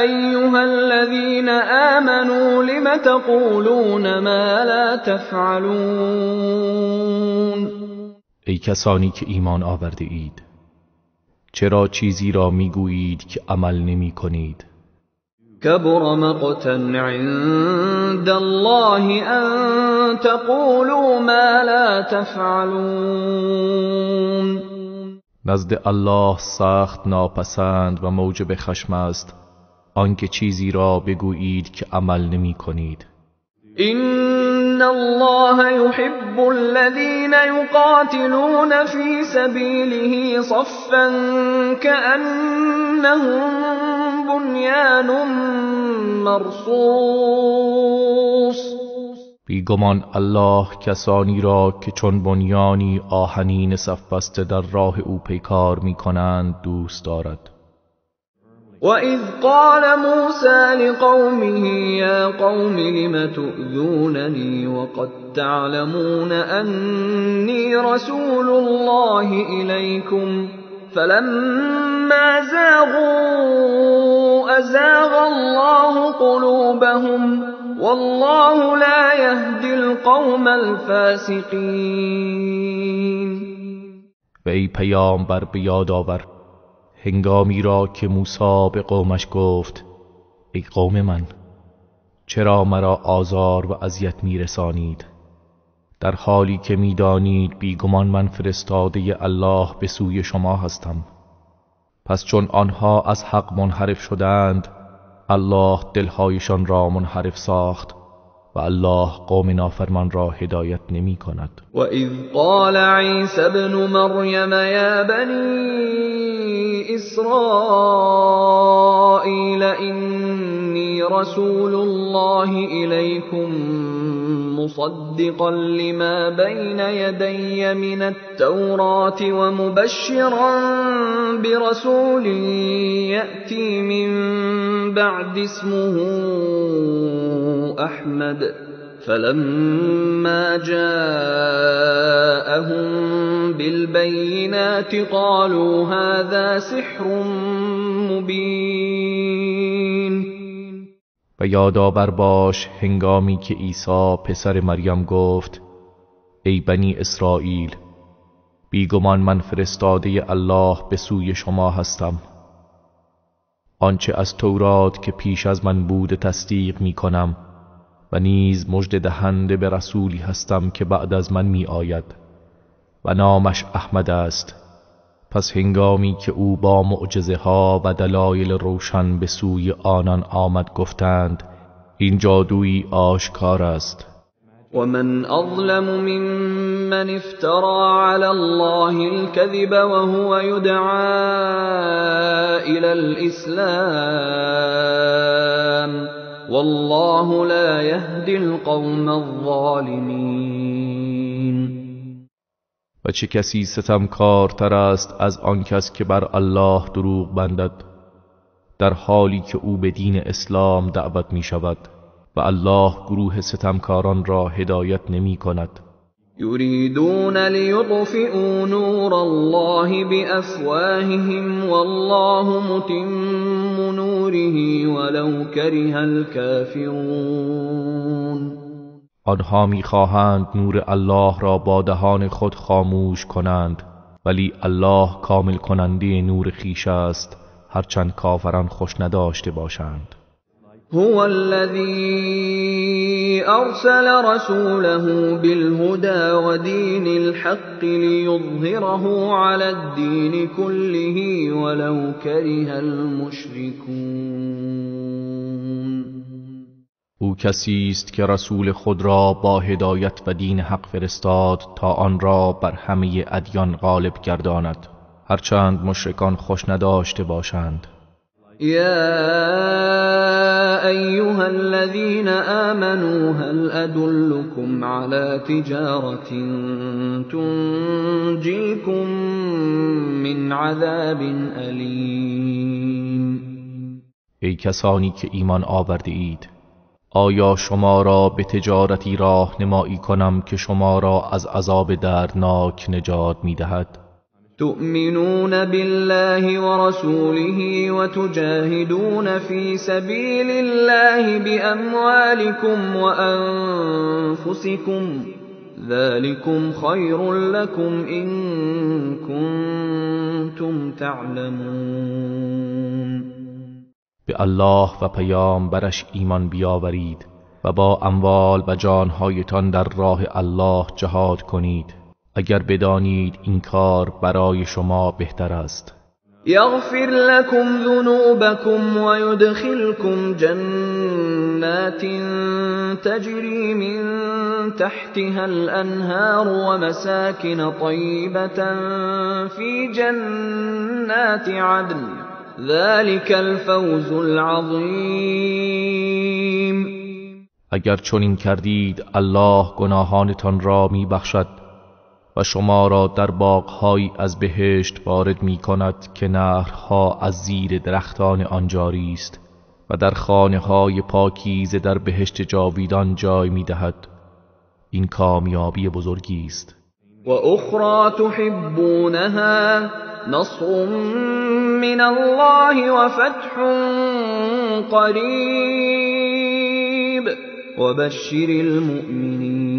ایها الذین آمنوا لم تقولون ما لا تفعلون. ای کسانی که ایمان آورده اید، چرا چیزی را میگویید که عمل نمی کنید؟ کبر مقتا عند الله ان تقولوا ما لا تفعلون. نزد الله سخت ناپسند و موجب خشم است آنکه چیزی را بگویید که عمل نمی کنید. ان الله يحب الذين يقاتلون في سبيله صفا كأنهم بنيان مرصوص. بیگمان الله کسانی را که چون بنیانی آهنین صف بسته در راه او پیکار می کنند دوست دارد. وَإِذْ قَالَ مُوسَى لِقَوْمِهِ يَا قَوْمِ لِمَ تُؤْذُونَنِي وَقَدْ تَعْلَمُونَ أَنِّي رَسُولُ اللَّهِ إِلَيْكُمْ فَلَمَّا زَاغُوا أَزَاغَ اللَّهُ قُلُوبَهُمْ وَاللَّهُ لَا يَهْدِي الْقَوْمَ الْفَاسِقِينَ. و ای پیامبر به یاد آور هنگامی را که موسی به قومش گفت ای قوم من، چرا مرا آزار و اذیت میرسانید در حالی که میدانید بیگمان من فرستاده الله به سوی شما هستم؟ پس چون آنها از حق منحرف شدند، الله دلهایشان را منحرف ساخت و الله قوم نافرمان را هدایت نمی کند. و اذ قال عیسی ابن مریم یا بنی اسرائیل انی رسول الله الیکم مصدقا لما بین یدی من التوراة ومبشرا برسول یأتی من بعد اسمه احمد فلما جاءهم بالبينات قالوا هذا سحر مبين. و یادآور باش هنگامی که عیسی پسر مریم گفت ای بنی اسرائیل، بیگمان من فرستاده الله به سوی شما هستم، آنچه از تورات که پیش از من بود تصدیق می کنم و نیز مژده دهنده به رسولی هستم که بعد از من می آید و نامش احمد است. پس هنگامی که او با معجزه ها و دلایل روشن به سوی آنان آمد گفتند این جادویی آشکار است. ومن اظلم ممن افترى على الله الكذب وهو يدعى الى الاسلام والله لا يهدي القوم الظالمین. و چه کسی ستمکارتر است از آن کس که بر الله دروغ بندد در حالی که او به دین اسلام دعوت می شود و الله گروه ستمکاران را هدایت نمی کند. یریدون لیطفئوا نور الله بأفواههم والله متم نوره ولو کره الكافرون. آنها میخواهند نور الله را با دهان خود خاموش کنند، ولی الله کامل کننده نور خویش است، هرچند کافران خوش نداشته باشند. هو الذی ارسل رسوله بالهدى ودین الحق لیظهره علی الدین كله ولو کره المشرکون. او کسی است که رسول خود را با هدایت و دین حق فرستاد تا آن را بر همه ادیان غالب گرداند، هرچند مشرکان خوش نداشته باشند. یا ایها الذین آمنوا هل ادلکم علی تجارة تنجیکم من عذاب الیم. ای کسانی که ایمان آورده اید، آیا شما را به تجارتی راهنمایی کنم که شما را از عذاب دردناک نجات می‌دهد؟ تؤمنون بالله ورسوله وتجاهدون في سبيل الله بأموالكم وأنفسكم ذلكم خير لكم إن كنتم تعلمون. به الله و پیامبرش ایمان بیاورید و با اموال و جانهایتان در راه الله جهاد کنید، اگر بدانید این کار برای شما بهتر است. یغفر لكم ذنوبكم ويدخلكم جنات تجری من تحتها الانهار ومساكن طیبة فی جنات عدن ذلك الفوز العظیم. اگر چنین کردید الله گناهانتان را میبخشد و شما را در باغ‌هایی از بهشت وارد می‌کند که نهرها از زیر درختان آن جاری است و در خانه‌های پاکیزه در بهشت جاویدان جای می‌دهد. این کامیابی بزرگی است. و اخری تحبونها نصر من الله و فتح قریب و بشر المؤمنین.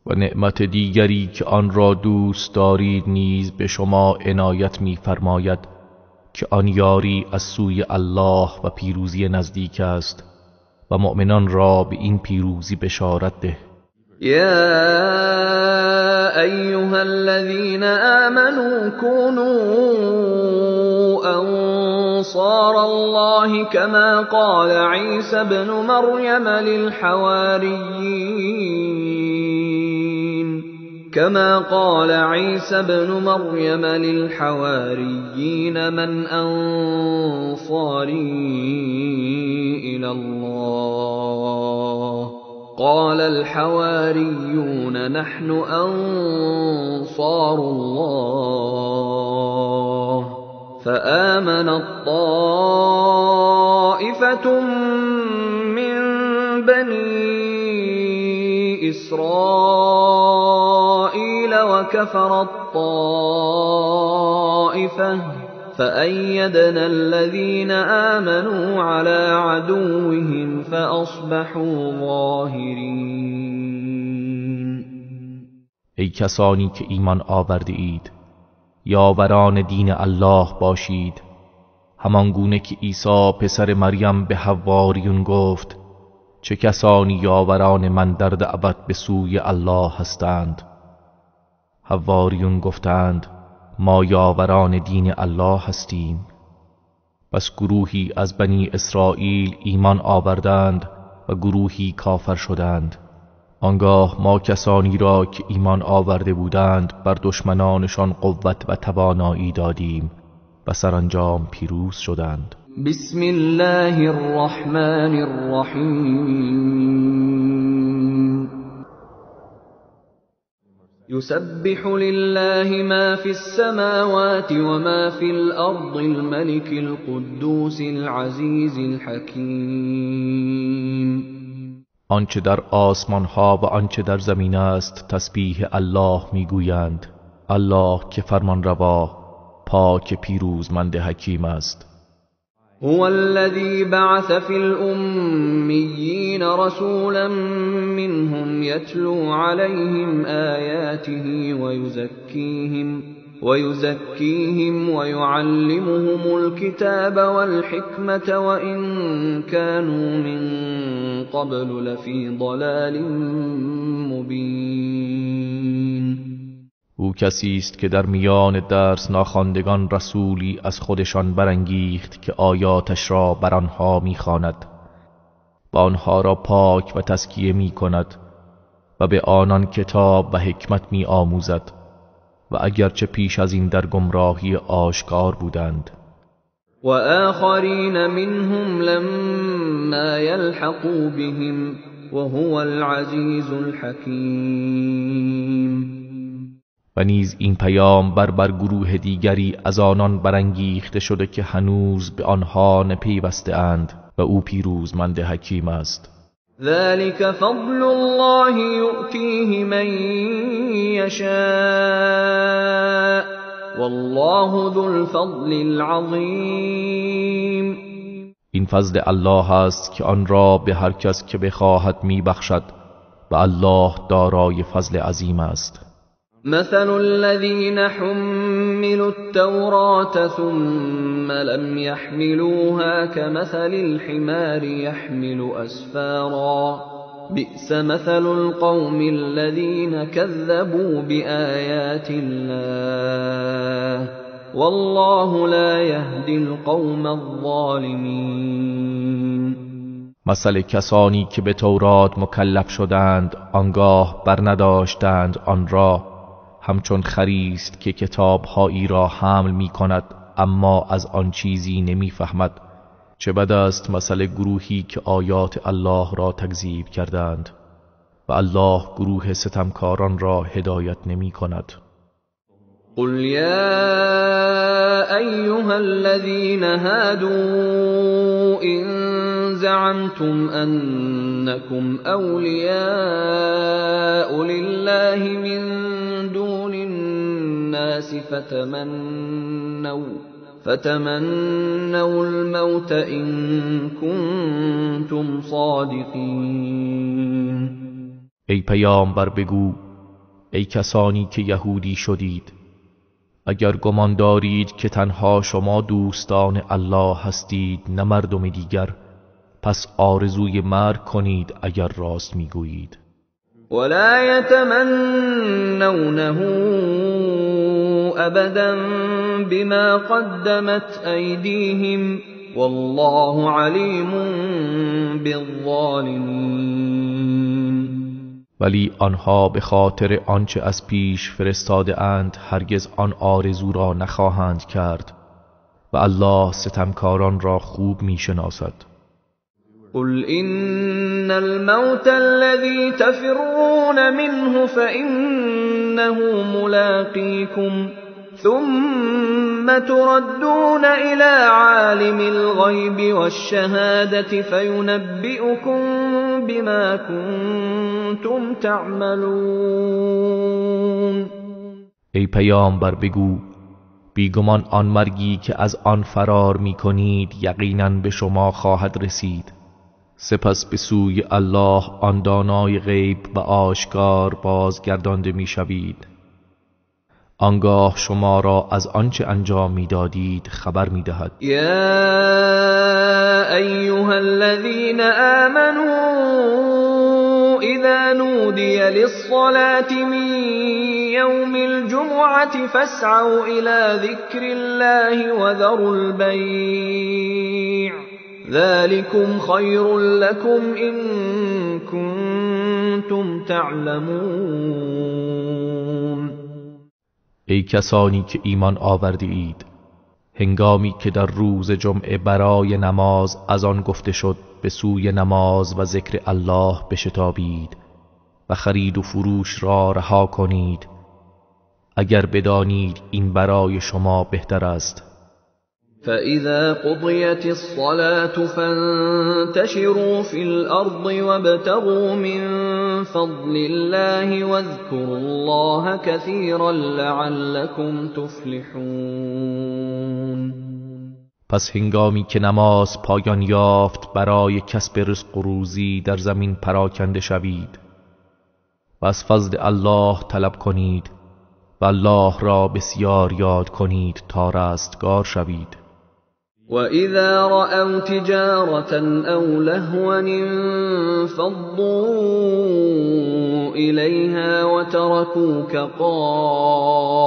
و نعمت دیگری که آن را دوست دارید نیز به شما عنایت می‌فرماید که آن یاری از سوی الله و پیروزی نزدیک است و مؤمنان را به این پیروزی بشارت ده. یا ایها الذین آمنوا كونوا انصار الله كما قال عیسی ابن مریم للحواریین من انصاری الی الله قال الحواریون نحن انصار الله فآمنت طائفة من بني إسرائيل وكفرت طائفة فأيدنا الذين آمنوا على عدوهم فأصبحوا ظاهرين. ای کسانی که ایمان آورده اید، یاوران دین الله باشید، همان گونه که عیسی پسر مریم به حواریون گفت چه کسانی یاوران من در دعوت به سوی الله هستند؟ حواریون گفتند ما یاوران دین الله هستیم. پس گروهی از بنی اسرائیل ایمان آوردند و گروهی کافر شدند. آنگاه ما کسانی را که ایمان آورده بودند بر دشمنانشان قوت و توانایی دادیم و سرانجام پیروز شدند. بسم الله الرحمن الرحیم. يسبح لله ما في السماوات وما في الأرض الملك القدوس العزيز الحكيم. آنچه در آسمان ها و آنچه در زمین است تسبیح الله میگویند. الله که فرمانروا، پاک پیروزمند حکیم است. هو الذي بعث في الأميين رسولا منهم يتلو عليهم آياته ويزكيهم ويعلمهم الكتاب والحكمة وإن كانوا من قبل لفي ضلال مبين. او کسی است که در میان درس ناخواندگان رسولی از خودشان برانگیخت که آیاتش را بر آنها میخواند و آنها را پاک و تزکیه میکند و به آنان کتاب و حکمت میآموزد و اگرچه پیش از این در گمراهی آشکار بودند. و آخرین منهم لما یلحقوا بهم وهو العزیز الحکیم. و نیز این پیام بر گروه دیگری از آنان برانگیخته شده که هنوز به آنها نپیوسته اند و او پیروزمند حکیم است. ذلك فضل الله یؤتیه من یشاء والله ذو الفضل العظیم. این فضل الله است که آن را به هر کس که بخواهد میبخشد و الله دارای فضل عظیم است. مثل الذين حملوا التوراة ثم لم يحملوها كمثل الحمار يحمل أسفارا بئس مثل القوم الذين كذبوا بآيات الله والله لا يهدي القوم الظالمين. مثل کسانی که به تورات مکلف شدند آنگاه برنداشتند آن را، همچون خری است که کتابهایی را حمل می کند اما از آن چیزی نمی فهمد. چه بد است مثل گروهی که آیات الله را تکذیب کردند و الله گروه ستمکاران را هدایت نمی کند. قل یا ایها الذین هادوا ان زعمتم انکم اولیاء لله من دون الناس فتمنوا الموت ان کنتم صادقین. ای پیامبر بگو ای کسانی که یهودی شدید، اگر گمان دارید که تنها شما دوستان الله هستید نه مردم دیگر، پس آرزوی مرگ کنید اگر راست میگویید. ولا يتمنونه ابدا بما قدمت ایدیهم والله علیم بالظالمین. ولی آنها به خاطر آنچه از پیش فرستاده اند هرگز آن آرزو را نخواهند کرد و الله ستمکاران را خوب میشناسد. قل إن الموت الذي تفرون منه فإنه ملاقيكم ثم تردون إلى عالم الغيب والشهادة فينبئكم بما كنتم تعملون. ای پیامبر بگو بیگمان آن مرگی که از آن فرار می‌کنید یقیناً به شما خواهد رسید، سپس به سوی الله آن دانای غیب و آشکار بازگردانده می‌شوید. آنگاه شما را از آنچه انجام می‌دادید خبر می‌دهد. یا ایها الذین آمنوا اذا نودی للصلاة من یوم الجمعة فاسعوا الى ذکر الله وذروا البیع ذلكم خیر لكم ان کنتم تعلمون. ای کسانی که ایمان آورده اید، هنگامی که در روز جمعه برای نماز اذان گفته شد به سوی نماز و ذکر الله بشتابید و خرید و فروش را رها کنید، اگر بدانید این برای شما بهتر است. فإذا قضيت الصلاة فانتشروا في الأرض وابتغوا من فضل الله واذكروا الله كثيرا لعلكم تفلحون. پس هنگامی که نماز پایان یافت برای کسب رزق و روزی در زمین پراکنده شوید و از فضل الله طلب کنید و الله را بسیار یاد کنید تا رستگار شوید. وَإِذَا رَأَوْا تِجَارَةً أَوْ لَهْوًا انفَضُّوا إِلَيْهَا وَتَرَكُوكَ قَائِمًا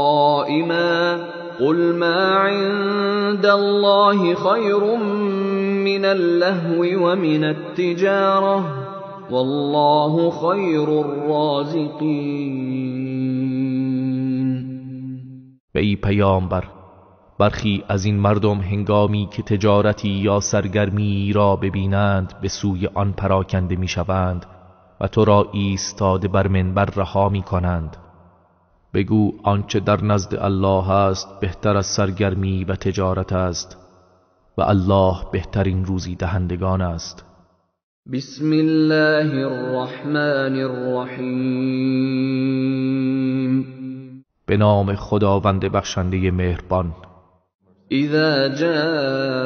قُلْ مَا عِندَ اللَّهِ خَيْرٌ مِّنَ اللَّهْوِ وَمِنَ التِّجَارَةِ وَاللَّهُ خَيْرُ الرَّازِقِينَ. و ای پیامبر، برخی از این مردم هنگامی که تجارتی یا سرگرمی را ببینند به سوی آن پراکنده میشوند و تو را ایستاده بر منبر رها میکنند. بگو آنچه در نزد الله است بهتر از سرگرمی و تجارت است و الله بهترین روزی دهندگان است. بسم الله الرحمن الرحیم. به نام خداوند بخشنده مهربان. اذا جاءك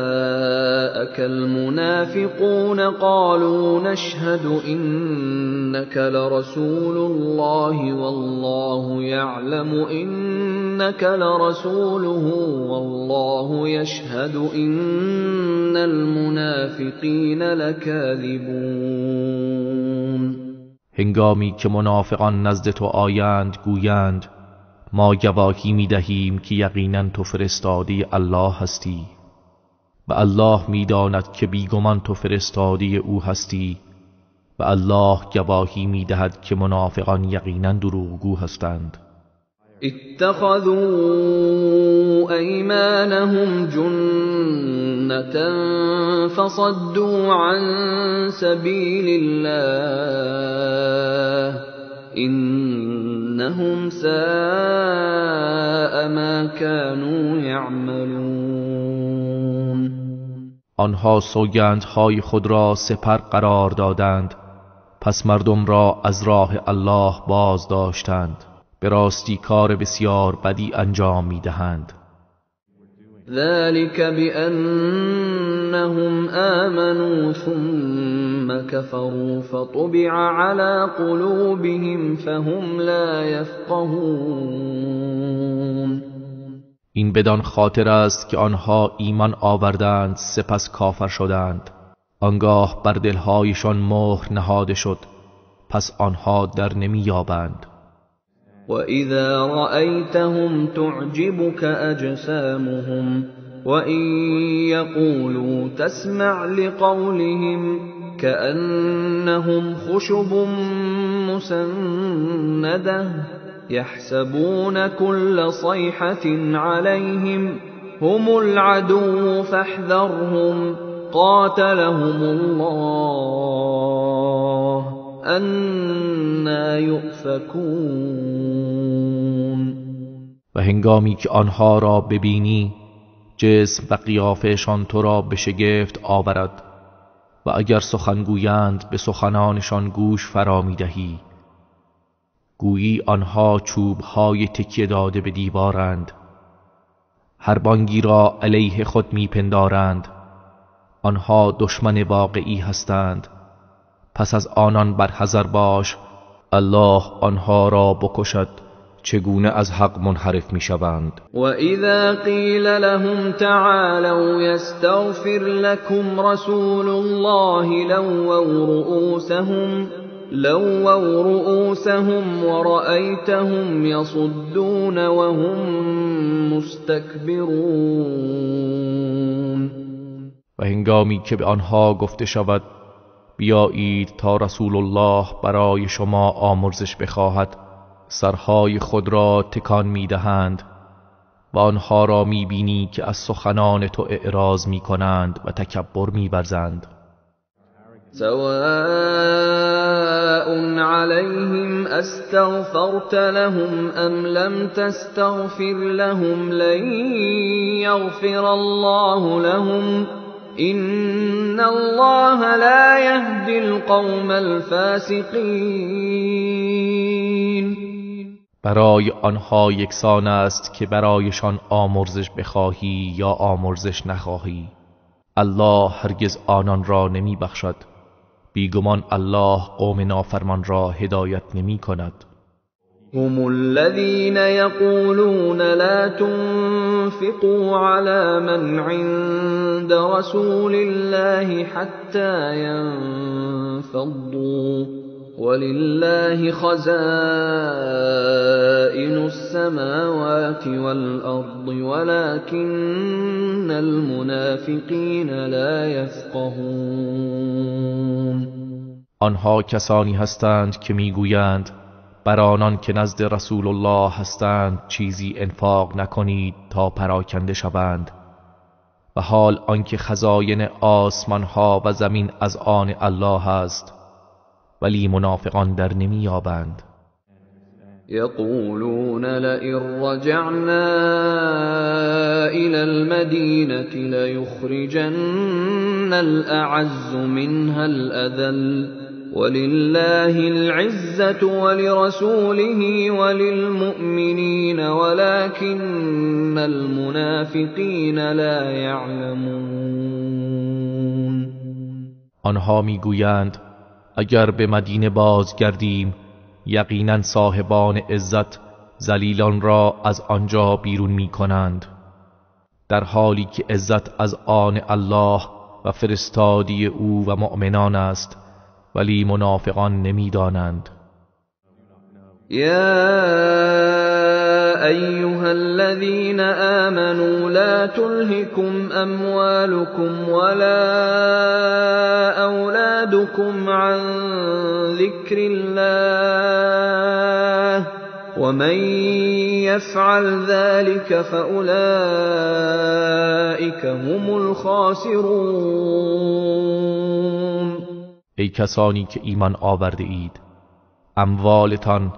المنافقون قالوا نشهد انك لرسول الله والله يعلم انك لرسوله والله يشهد ان المنافقین لكاذبون. هنگامی که منافقان نزد تو آیند گویند ما گواهی می دهیم که یقینا تو فرستاده الله هستی و الله می داند که بیگمان تو فرستاده او هستی و الله گواهی می دهد که منافقان یقینا دروغگو هستند. اتخذوا ایمانهم جنة فصدوا عن سبیل الله انهم ساء ما كانوا يعملون. آنها سوگندهای خود را سپر قرار دادند، پس مردم را از راه الله باز داشتند. به راستی کار بسیار بدی انجام می‌دهند. ذلك بأنهم آمنوا ثم كفروا فطبع على قلوبهم فهم لا يفقهون. این بدان خاطر است که آنها ایمان آوردند سپس کافر شدند، آنگاه بر دلهایشان مهر نهاده شد، پس آنها در نمی‌یابند. وَإِذَا رَأَيْتَهُمْ تُعْجِبُكَ أَجْسَامُهُمْ وَإِنْ يَقُولُوا تَسْمَعْ لِقَوْلِهِمْ كَأَنَّهُمْ خُشُبٌ مُسَنَّدَةٌ يَحْسَبُونَ كُلَّ صَيْحَةٍ عَلَيْهِمْ هُمُ الْعَدُوُّ فَاحْذَرْهُمْ قَاتَلَهُمُ اللَّهُ أَنَّى یؤفکون. و هنگامی که آنها را ببینی جسم و قیافه‌شان تو را به شگفت آورد و اگر سخن گویند به سخنانشان گوش فرا می‌دهی، گویی آنها چوب‌های تکیه داده به دیوارند، هر بانگی را علیه خود می‌پندارند. آنها دشمن واقعی هستند، پس از آنان برحذر باش. الله آنها را بکشد، چگونه از حق منحرف میشوند. و اذا قیل لهم تعالوا یستغفر لكم رسول الله لووا رؤوسهم ورأيتهم يصدون وهم مستكبرون. و هنگامی که به آنها گفته شود بیایید تا رسول الله برای شما آمرزش بخواهد، سرهای خود را تکان می‌دهند و آنها را می‌بینی که از سخنان تو اعراض می‌کنند و تکبر می‌ورزند. سواء عليهم أستغفرت لهم أم لم تستغفر لهم لن يغفر الله لهم إن الله لا يهدي القوم الفاسقين. برای آنها یکسان است که برایشان آمرزش بخواهی یا آمرزش نخواهی، الله هرگز آنان را نمی بخشد. بیگمان الله قوم نافرمان را هدایت نمی کند. هم الذين يقولون لا تنفقوا على من عند رسول الله حتى ينفضوا ولله خزائن السماوات والأرض ولكن المنافقين لا يفقهون. آنها کسانی هستند که میگویند بر آنان که نزد رسول الله هستند چیزی انفاق نکنید تا پراکنده شوند، و حال آنکه خزاین آسمانها و زمین از آن الله است، ولی منافقان در نمی‌یابند. یقولون لئن رجعنا إلى المدینة لیخرجن الأعز منها الأذل ولله العزة ولرسوله وللمؤمنین ولكن المنافقین لا یعلمون. آنها میگویند اگر به مدینه بازگردیم یقینا صاحبان عزت ذلیلان را از آنجا بیرون میکنند، در حالی که عزت از آن الله و فرستادی او و مؤمنان است، ولی منافقان نمیدانند. یا ایها الذین آمنوا لا تلهکم اموالکم ولا اولادکم عن ذکر الله ومن يفعل ذلك فاولئک هم الخاسرون. ای کسانی که ایمان آورده اید، اموالتان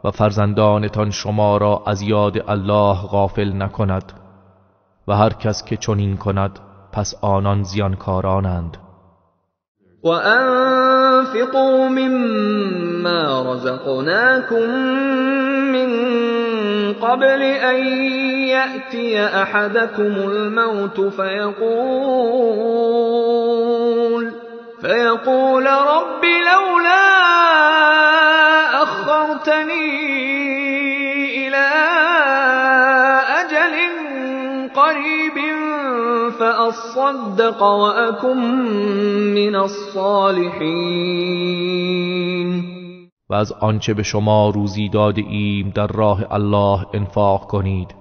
و فرزندانتان شما را از یاد الله غافل نکند، و هر کس که چنین کند پس آنان زیانکارانند. وأنفقوا مما رزقناكم من قبل أن يأتي أحدكم الموت فيقول رب لولا أخرتني إلى أجل قريب فأصدق وأكن من الصالحین. و از آنچه به شما روزی داده ایم در راه الله انفاق کنید،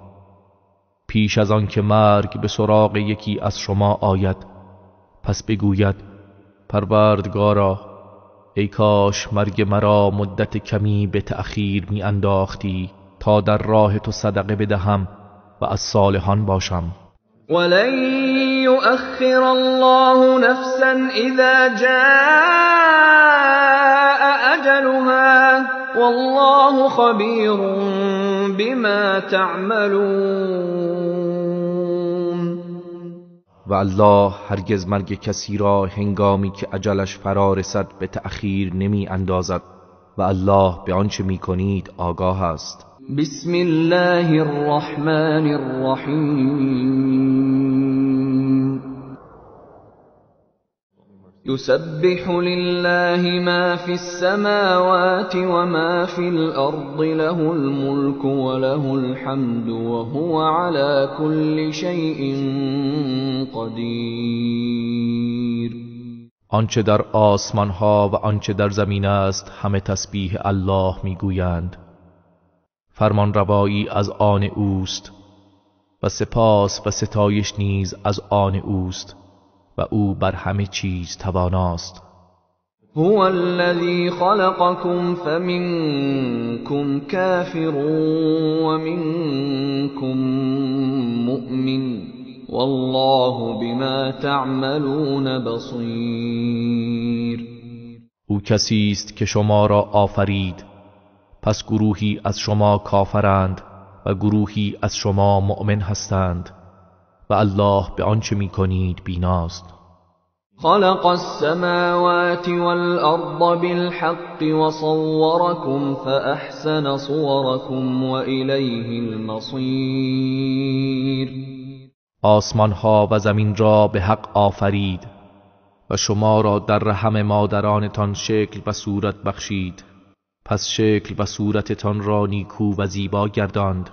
پیش از آن که مرگ به سراغ یکی از شما آید، پس بگوید پروردگارا ای کاش مرگ مرا مدت کمی به تأخیر می انداختی تا در راه تو صدقه بدهم و از صالحان باشم. ولن یؤخر الله نفسا اذا جاء اجلها والله خبیر بما تعملون. و الله هرگز مرگ کسی را هنگامی که اجلش فرا رسد به تأخیر نمی اندازد و الله به آنچه می کنید آگاه است. بسم الله الرحمن الرحیم. يسبح لله ما في السماوات وما في الأرض له الملك وله الحمد وهو على كل شيء قدیر. آنچه در آسمان ها و آنچه در زمین است همه تسبیح الله میگویند. فرمان روایی از آن اوست و سپاس و ستایش نیز از آن اوست و او بر همه چیز تواناست. هو الذی خلقکم فمنکم کافر ومنکم مؤمن والله بما تعملون بصیر. او کسی است که شما را آفرید، پس گروهی از شما کافرند و گروهی از شما مؤمن هستند و الله به آنچه میکنید بیناست. خلق السماوات والأرض بالحق وصوركم فأحسن صوركم وإليه المصير. آسمان ها و زمین را به حق آفرید و شما را در رحم مادرانتان شکل و صورت بخشید، پس شکل و صورتتان را نیکو و زیبا گرداند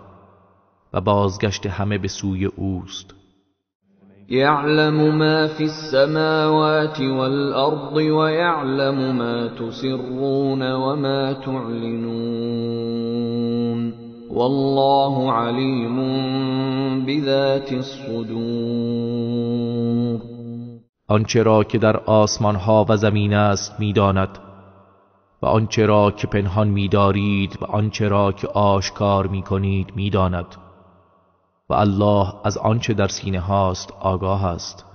و بازگشت همه به سوی اوست. يعلم ما في السماوات والأرض ويعلم ما تسرون وما تعلنون والله عليم بذات الصدور. آنچه را که در آسمان ها و زمین است میداند و آنچه را که پنهان میدارید و آنچه را که آشکار میکنید میداند و الله از آنچه در سینه هاست آگاه است.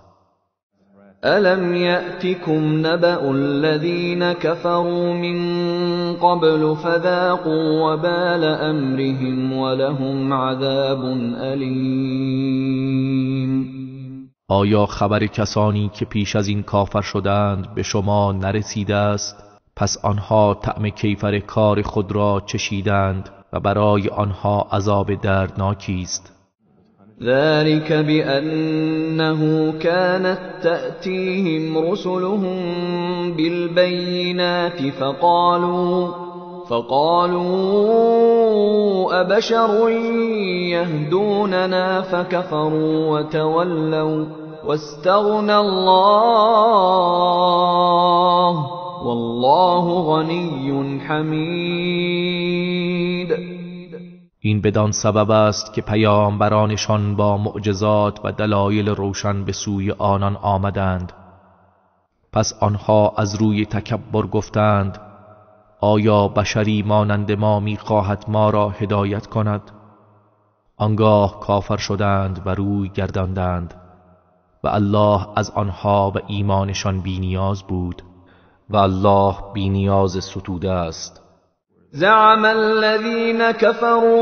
الم یأتکم نبأ الذین كفروا من قبل فذاقوا وبال امرهم ولهم عذاب الیم. آیا خبر کسانی که پیش از این کافر شدند به شما نرسیده است؟ پس آنها طعم کیفر کار خود را چشیدند و برای آنها عذاب دردناکی است. ذلك بأنه كانت تأتيهم رسلهم بالبينات فقالوا أبشر يهدوننا فكفروا وتولوا واستغنى الله والله غني حمید. این بدان سبب است که پیامبرانشان با معجزات و دلایل روشن به سوی آنان آمدند، پس آنها از روی تکبر گفتند آیا بشری مانند ما میخواهد ما را هدایت کند؟ آنگاه کافر شدند و روی گرداندند و الله از آنها و ایمانشان بینیاز بود و الله بینیاز ستوده است. زعم الذين كفروا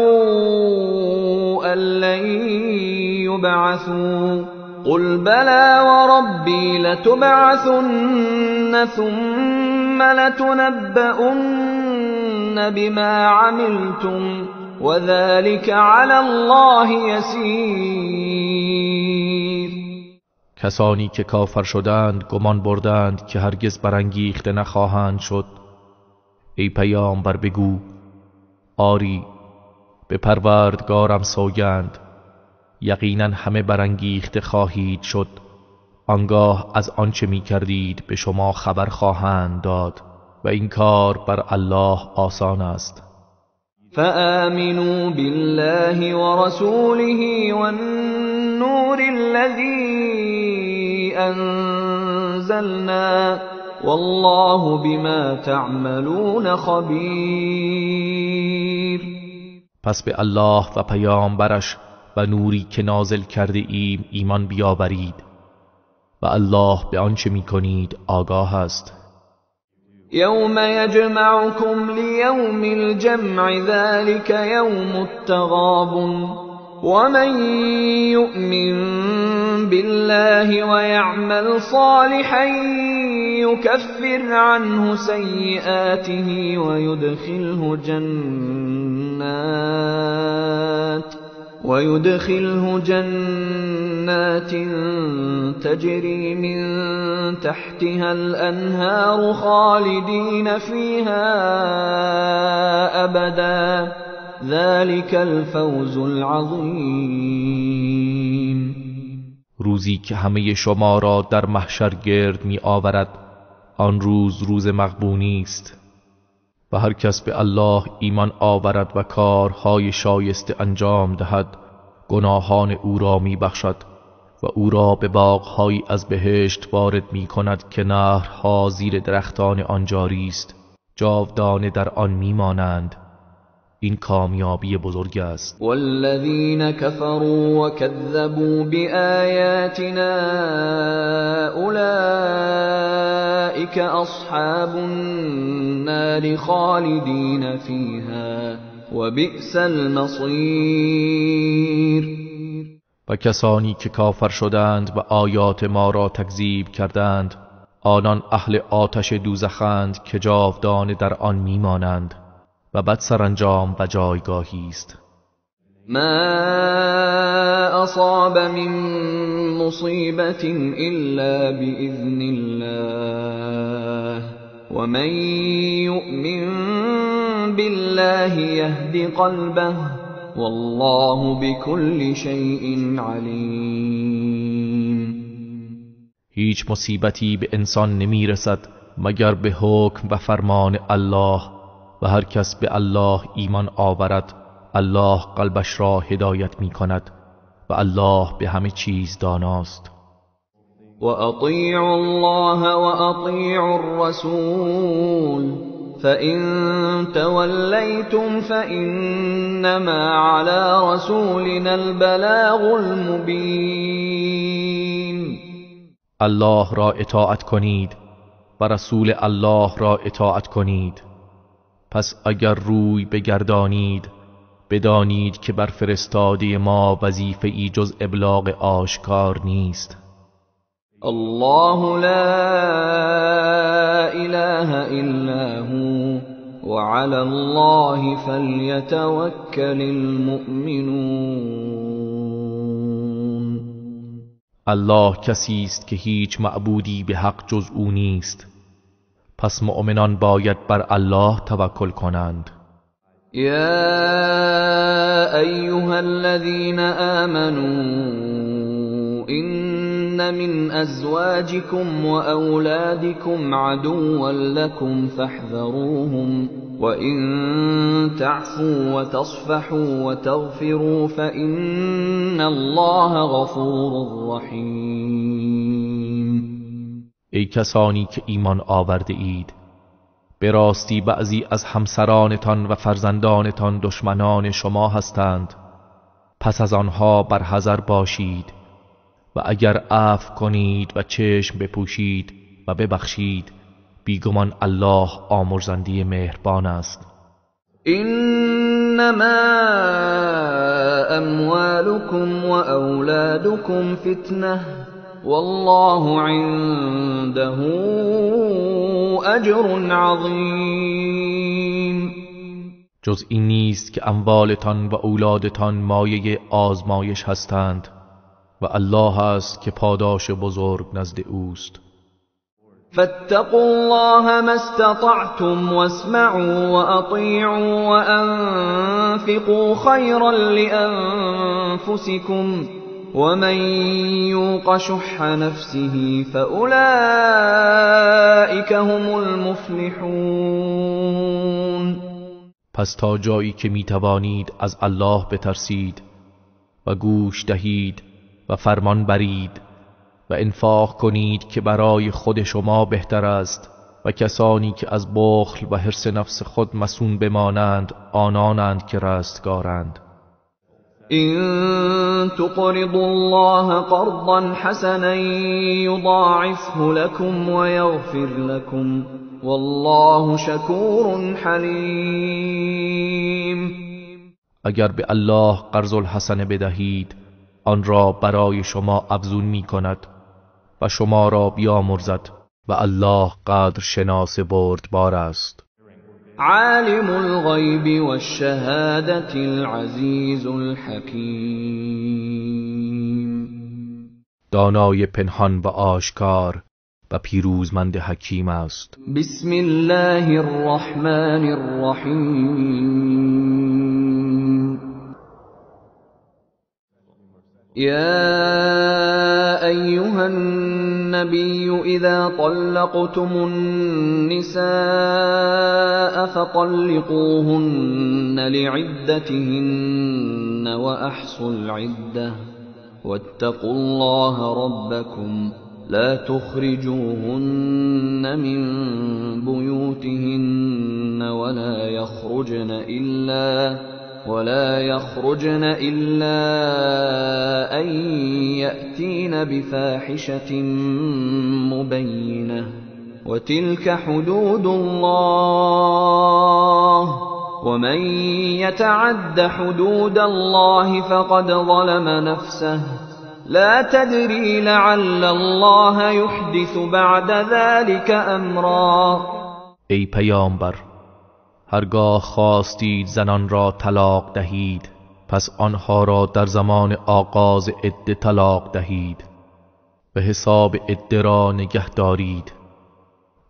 أن لن يبعثوا قل بلى وربي لتبعثن ثم لتنبؤن بما عملتم وذلك على الله يسير. کسانی که کافر شدند گمان بردند که هرگز برانگیخته نخواهند شد. ای پیامبر بگو آری به پروردگارم سوگند، یقینا همه برانگیخته خواهید شد، آنگاه از آنچه می کردید به شما خبر خواهند داد و این کار بر الله آسان است. فآمنوا بالله ورسوله والنور الذي أنزلنا والله بما تعملون خبیر. پس به الله و پیامبرش و نوری که نازل کرده ایم ایمان بیاورید و الله به آنچه میکنید آگاه است. یوم یجمعکم لیوم الجمع ذلک یوم التغابن ومن يؤمن بالله ويعمل صالحا يكفر عنه سيئاته ويدخله جنات تجري من تحتها الأنهار خالدين فيها أبدا ذلك الفوز العظیم. روزی که همه شما را در محشر گرد می آورد، آن روز روز مغبونی است و هر کس به الله ایمان آورد و کارهای شایسته انجام دهد گناهان او را می بخشد و او را به باغهایی از بهشت وارد می کند که نهرها زیر درختان آن جاری است، جاودانه در آن می مانند. این کامیابی بزرگ است. والذین كفروا وكذبوا بآیاتنا اولئک اصحاب النار خالدین فیها وبئس المصیر. و کسانی که کافر شدند و آیات ما را تکذیب کردند، آنان اهل آتش دوزخند که جاودانه در آن میمانند و بد سرانجام و جایگاهی است. ما اصاب من مصیبت الا باذن الله ومن یؤمن بالله یهد قلبه والله بكل شیء علیم. هیچ مصیبتی به انسان نمیرسد مگر به حکم و فرمان الله، و هر کس به الله ایمان آورد الله قلبش را هدایت می کند و الله به همه چیز داناست. و اطیعوا الله و اطیعوا الرسول فإن تولیتم فإنما علی رسولنا البلاغ المبین. الله را اطاعت کنید و رسول الله را اطاعت کنید. پس اگر روی بگردانید بدانید که بر فرستاده ما وظیفه ای جز ابلاغ آشکار نیست. الله لا اله الا هو وعلى الله فلیتوکل المؤمنون. الله کسی است که هیچ معبودی به حق جز او نیست، پس مؤمنان باید بر الله توکل کنند. یا ایها الذین آمنوا ان من ازواجکم واولادکم عدوا لکم فاحذروهم وان تعفوا وتصفحوا وتغفروا فان الله غفور رحیم. ای کسانی که ایمان آورده اید، به راستی بعضی از همسرانتان و فرزندانتان دشمنان شما هستند، پس از آنها بر حذر باشید و اگر عفو کنید و چشم بپوشید و ببخشید، بیگمان الله آمرزنده مهربان است. انما اموالکم و اولادکم فتنه والله عنده اجر عظیم. جز این نیست که اموالتان و اولادتان مایه آزمایش هستند و الله است که پاداش بزرگ نزد اوست. فاتقوا الله ما استطعتم واسمعوا واطیعوا وانفقوا خیرا لانفسکم ومن یوق شح نفسه فاولئک هم المفلحون. پس تا جایی که می توانید از الله بترسید و گوش دهید و فرمان برید و انفاق کنید که برای خود شما بهتر است، و کسانی که از بخل و حرص نفس خود مصون بمانند آنانند که رستگارند. إن تقرضوا الله قرضا حسنا يضاعفه لكم ويغفر لكم والله شكور حليم. اگر به الله قرض الحسنه بدهید آن را برای شما افزون می کند و شما را بیامرزد و الله قدر شناس بردبار است. عالم الغیب والشهادة العزیز الحکیم. دانای پنهان و آشکار و پیروزمند حکیم است. بسم الله الرحمن الرحیم. یا ایها النبی اذا طلقتم النساء فطلقوهن لعدتهن واحصوا العدة واتقوا الله ربكم لا تخرجوهن من بيوتهن ولا ولا يخرجن إلا أن يأتين بفاحشة مبينة وتلك حدود الله ومن يتعد حدود الله فقد ظلم نفسه لا تدري لعل الله يحدث بعد ذلك أمرا. ای پیامبر، هرگاه خواستید زنان را طلاق دهید پس آنها را در زمان آغاز عده طلاق دهید و حساب عده را نگه دارید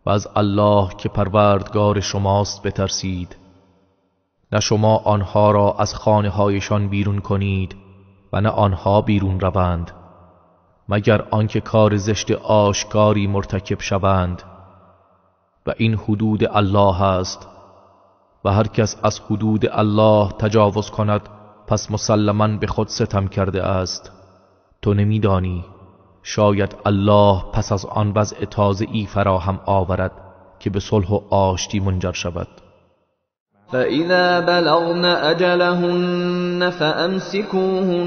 و از الله که پروردگار شماست بترسید. نه شما آنها را از خانه هایشان بیرون کنید و نه آنها بیرون روند، مگر آنکه کار زشت آشکاری مرتکب شوند. و این حدود الله است و هر کس از حدود الله تجاوز کند پس مسلماً به خود ستم کرده است. تو نمیدانی، شاید الله پس از آن وضع تازه‌ای فراهم آورد که به صلح و آشتی منجر شود. فَإِذَا بَلَغْنَ أَجَلَهُنَّ فَأَمْسِكُوهُنَّ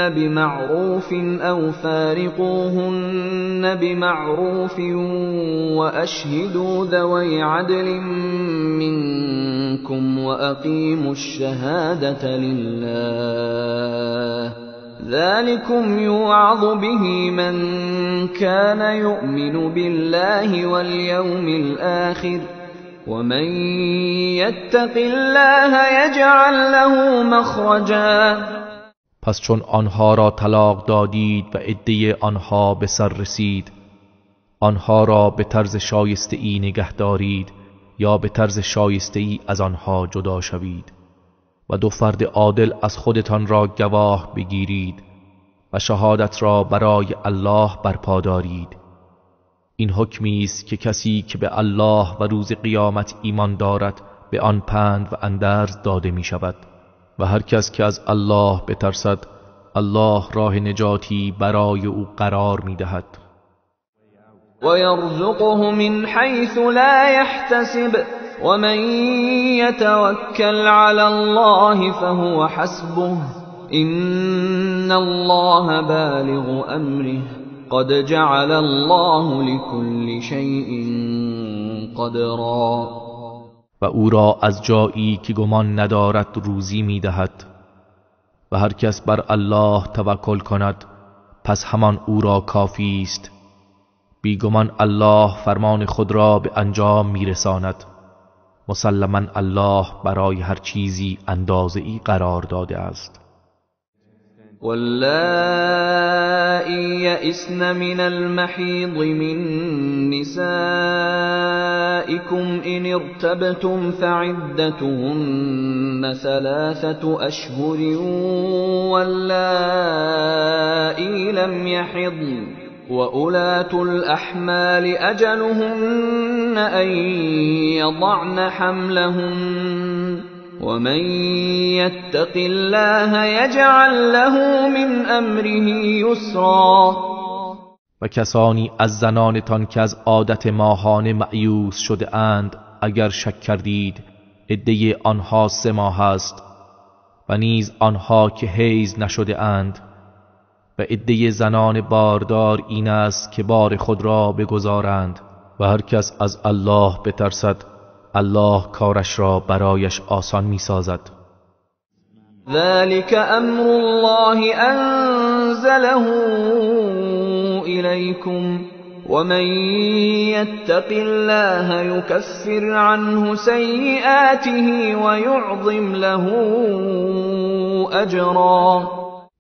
بِمَعْرُوفٍ أَوْ فَارِقُوهُنَّ بِمَعْرُوفٍ وَأَشْهِدُوا ذَوَيْ عَدْلٍ مِّنكُمْ وَأَقِيمُوا الشَّهَادَةَ لِلَّهِ ذَلِكُمْ يُوعَظُ بِهِ مَنْ كَانَ يُؤْمِنُ بِاللَّهِ وَالْيَوْمِ الْآخِرِ وَمَنْ يَتَّقِ اللَّهَ يَجْعَلْ لَهُ مَخْرَجًا. پس چون آنها را طلاق دادید و عده آنها به سر رسید، آنها را به طرز شایسته ای نگه دارید یا به طرز شایسته ای از آنها جدا شوید و دو فرد عادل از خودتان را گواه بگیرید و شهادت را برای الله برپا دارید. این حکمی است که کسی که به الله و روز قیامت ایمان دارد به آن پند و اندرز داده می شود. و هر کس که از الله بترسد الله راه نجاتی برای او قرار می دهد. و یرزقه من حیث لا یحتسب ومن یتوکل علی الله فهو حسبه ان الله بالغ امره قد جعل الله لكل شيء قدرا. و او را از جایی که گمان ندارد روزی می دهد و هر کس بر الله توکل کند پس همان او را کافی است. بیگمان الله فرمان خود را به انجام می رساند. مسلما الله برای هر چیزی اندازه‌ای قرار داده است. واللائي يئسن من المحيض من نسائكم إن ارتبتم فعدتهن 3 أشهر واللائي لم يحضن وأولاة الأحمال أجلهن أن يضعن حملهن ومن يتق الله يجعل له من امره یسرا. و کسانی از زنانتان که از عادت ماهانه مأیوس شده اند اگر شک کردید عده آنها 3 ماه است و نیز آنها که حیض نشده اند. و عده زنان باردار این است که بار خود را بگذارند و هر کس از الله بترسد الله کارش را برایش آسان می سازد. ذلك امر الله انزله الیکم ومن يتق الله يكفر عنه سیئاته ويعظم له اجرا.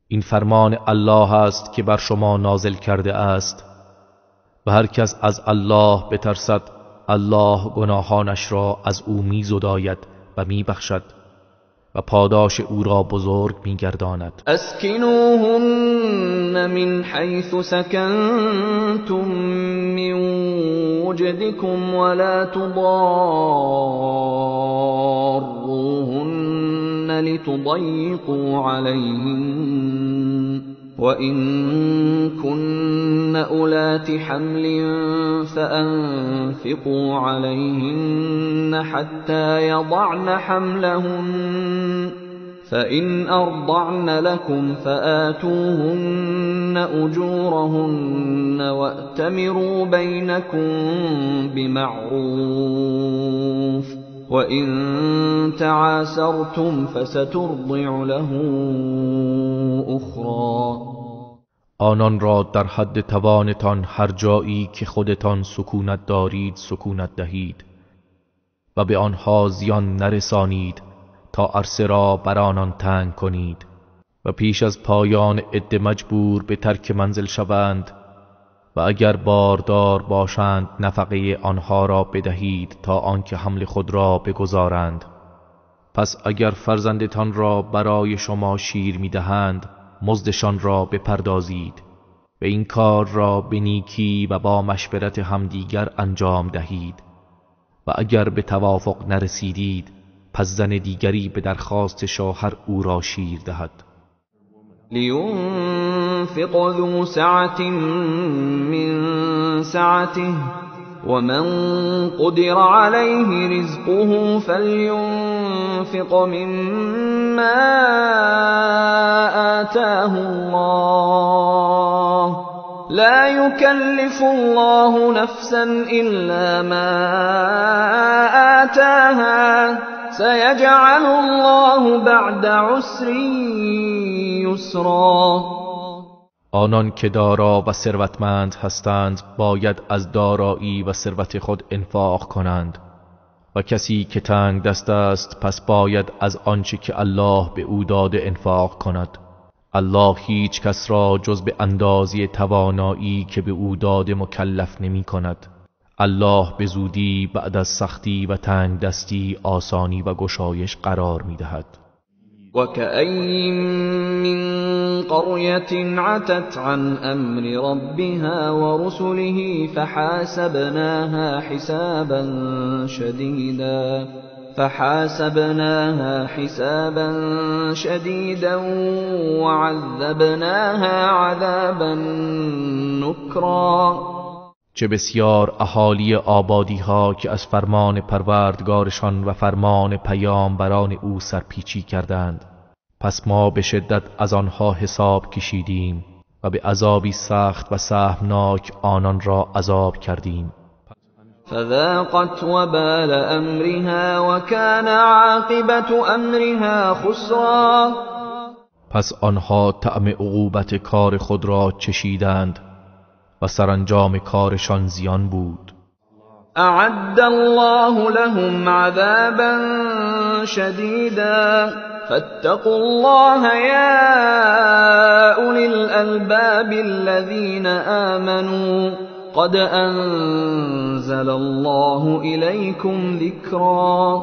این فرمان الله است که بر شما نازل کرده است و هر کس از الله بترسد الله گناهانش را از او می‌زداید و می‌بخشد و پاداش او را بزرگ می‌گرداند. اسکنوهن من حیث سکنتم من وجدکم ولا تضاروهن لتضیقوا علیهن وَإِن كُنَّ أولات حمل فأنفقوا عليهن حتى يضعن حملهن فإن أرضعن لكم فآتوهن أجورهن وأتمروا بينكم بمعروف وإن تعاسرتم فسترضع له أخرى. آنان را در حد توانتان هر جایی که خودتان سکونت دارید سکونت دهید و به آنها زیان نرسانید تا عرصه را بر آنان تنگ کنید و پیش از پایان عده مجبور به ترک منزل شوند و اگر باردار باشند نفقه آنها را بدهید تا آنکه حمل خود را بگذارند. پس اگر فرزندتان را برای شما شیر میدهند مزدشان را بپردازید و این کار را به نیکی و با مشورت همدیگر انجام دهید و اگر به توافق نرسیدید پس زن دیگری به درخواست شوهر او را شیر دهد. لینفق ذو سعة من سعته ومن قدر عليه رزقه فلينفق مما آتاه الله لا يكلف الله نفسا إلا ما آتاها سيجعل الله بعد عسر یسرا. آنان که دارا و ثروتمند هستند باید از دارایی و ثروت خود انفاق کنند و کسی که تنگ دست است پس باید از آنچه که الله به او داده انفاق کند. الله هیچ کس را جز به اندازه توانایی که به او داده مکلف نمی کند. الله به زودی بعد از سختی و تنگ دستی آسانی و گشایش قرار می دهد. وَكَأَيِّن مِّن قَرْيَةٍ عَتَتْ عَنْ أَمْرِ رَبِّهَا وَرُسُلِهِ فَحَاسَبْنَاهَا حِسَابًا شَدِيدًا وَعَذَّبْنَاهَا عَذَابًا نُكْرًا. چه بسیار اهالی آبادی ها که از فرمان پروردگارشان و فرمان پیامبران او سرپیچی کردند، پس ما به شدت از آنها حساب کشیدیم و به عذابی سخت و سهمناک آنان را عذاب کردیم. فذاقت وبال امرها وكان عاقبت امرها خسرا. پس آنها طعم عقوبت کار خود را چشیدند و سرانجام کارشان زیان بود. اعد الله لهم عذابا شدیدا فاتقوا الله یا اولی الالباب الذین آمنوا قد انزل الله الیکم ذکرا.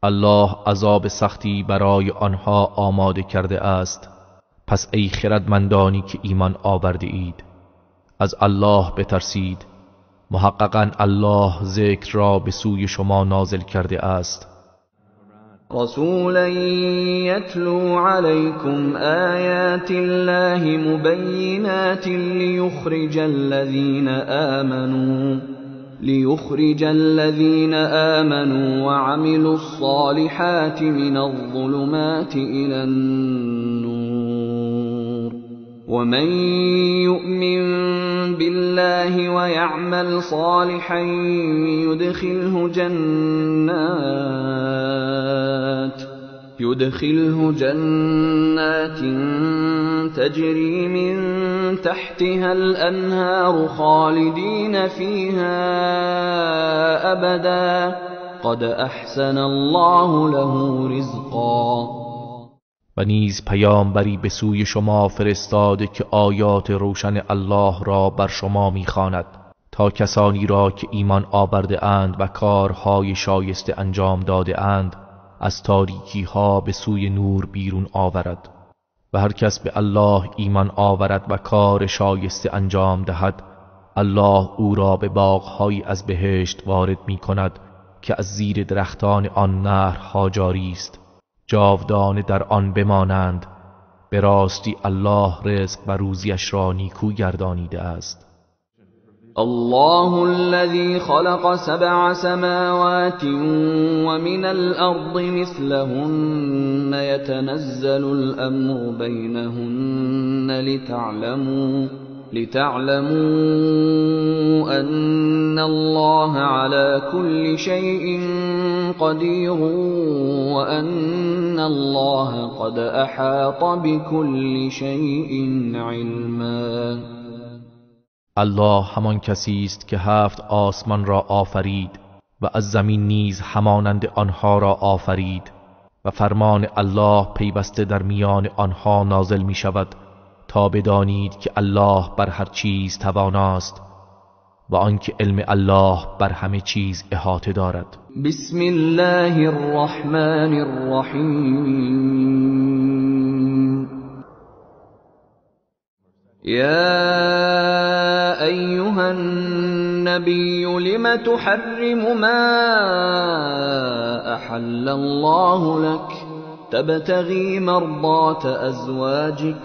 الله عذاب سختی برای آنها آماده کرده است، پس ای خردمندانی که ایمان آورده اید از الله بترسید. محققا الله ذکر را به سوی شما نازل کرده است. رسولا یتلو علیکم آیات الله مبینات لیخرج الذین آمنوا وعملوا الصالحات من الظلمات الى النور ومن يؤمن بالله ويعمل صالحا يدخله جنات تجري من تحتها الأنهار خالدين فيها أبدا قد أحسن الله له رزقا. و نیز پیامبری به سوی شما فرستاده که آیات روشن الله را بر شما می‌خواند تا کسانی را که ایمان آورده اند و کارهای شایسته انجام داده اند از تاریکی ها به سوی نور بیرون آورد. و هر کس به الله ایمان آورد و کار شایسته انجام دهد، الله او را به باغ‌هایی از بهشت وارد می‌کند که از زیر درختان آن نهرها جاری است، جاودانه در آن بمانند. به راستی الله رزق و روزیش را نیکو گردانیده است. الله الذي خلق 7 سماوات ومن الأرض مثلهن يتنزل الأمر بينهن لتعلموا أن الله على كل شيء قدير وأن الله قد أحاط بكل شيء علما. الله همان کسی است که 7 آسمان را آفرید و از زمین نیز همانند آنها را آفرید و فرمان الله پیوسته در میان آنها نازل می شود تا بدانید که الله بر هر چیز تواناست و آنکه علم الله بر همه چیز احاطه دارد. بسم الله الرحمن الرحیم. یا ایها النبی لم تحرم ما احل الله لك تبتغی مرضات ازواجك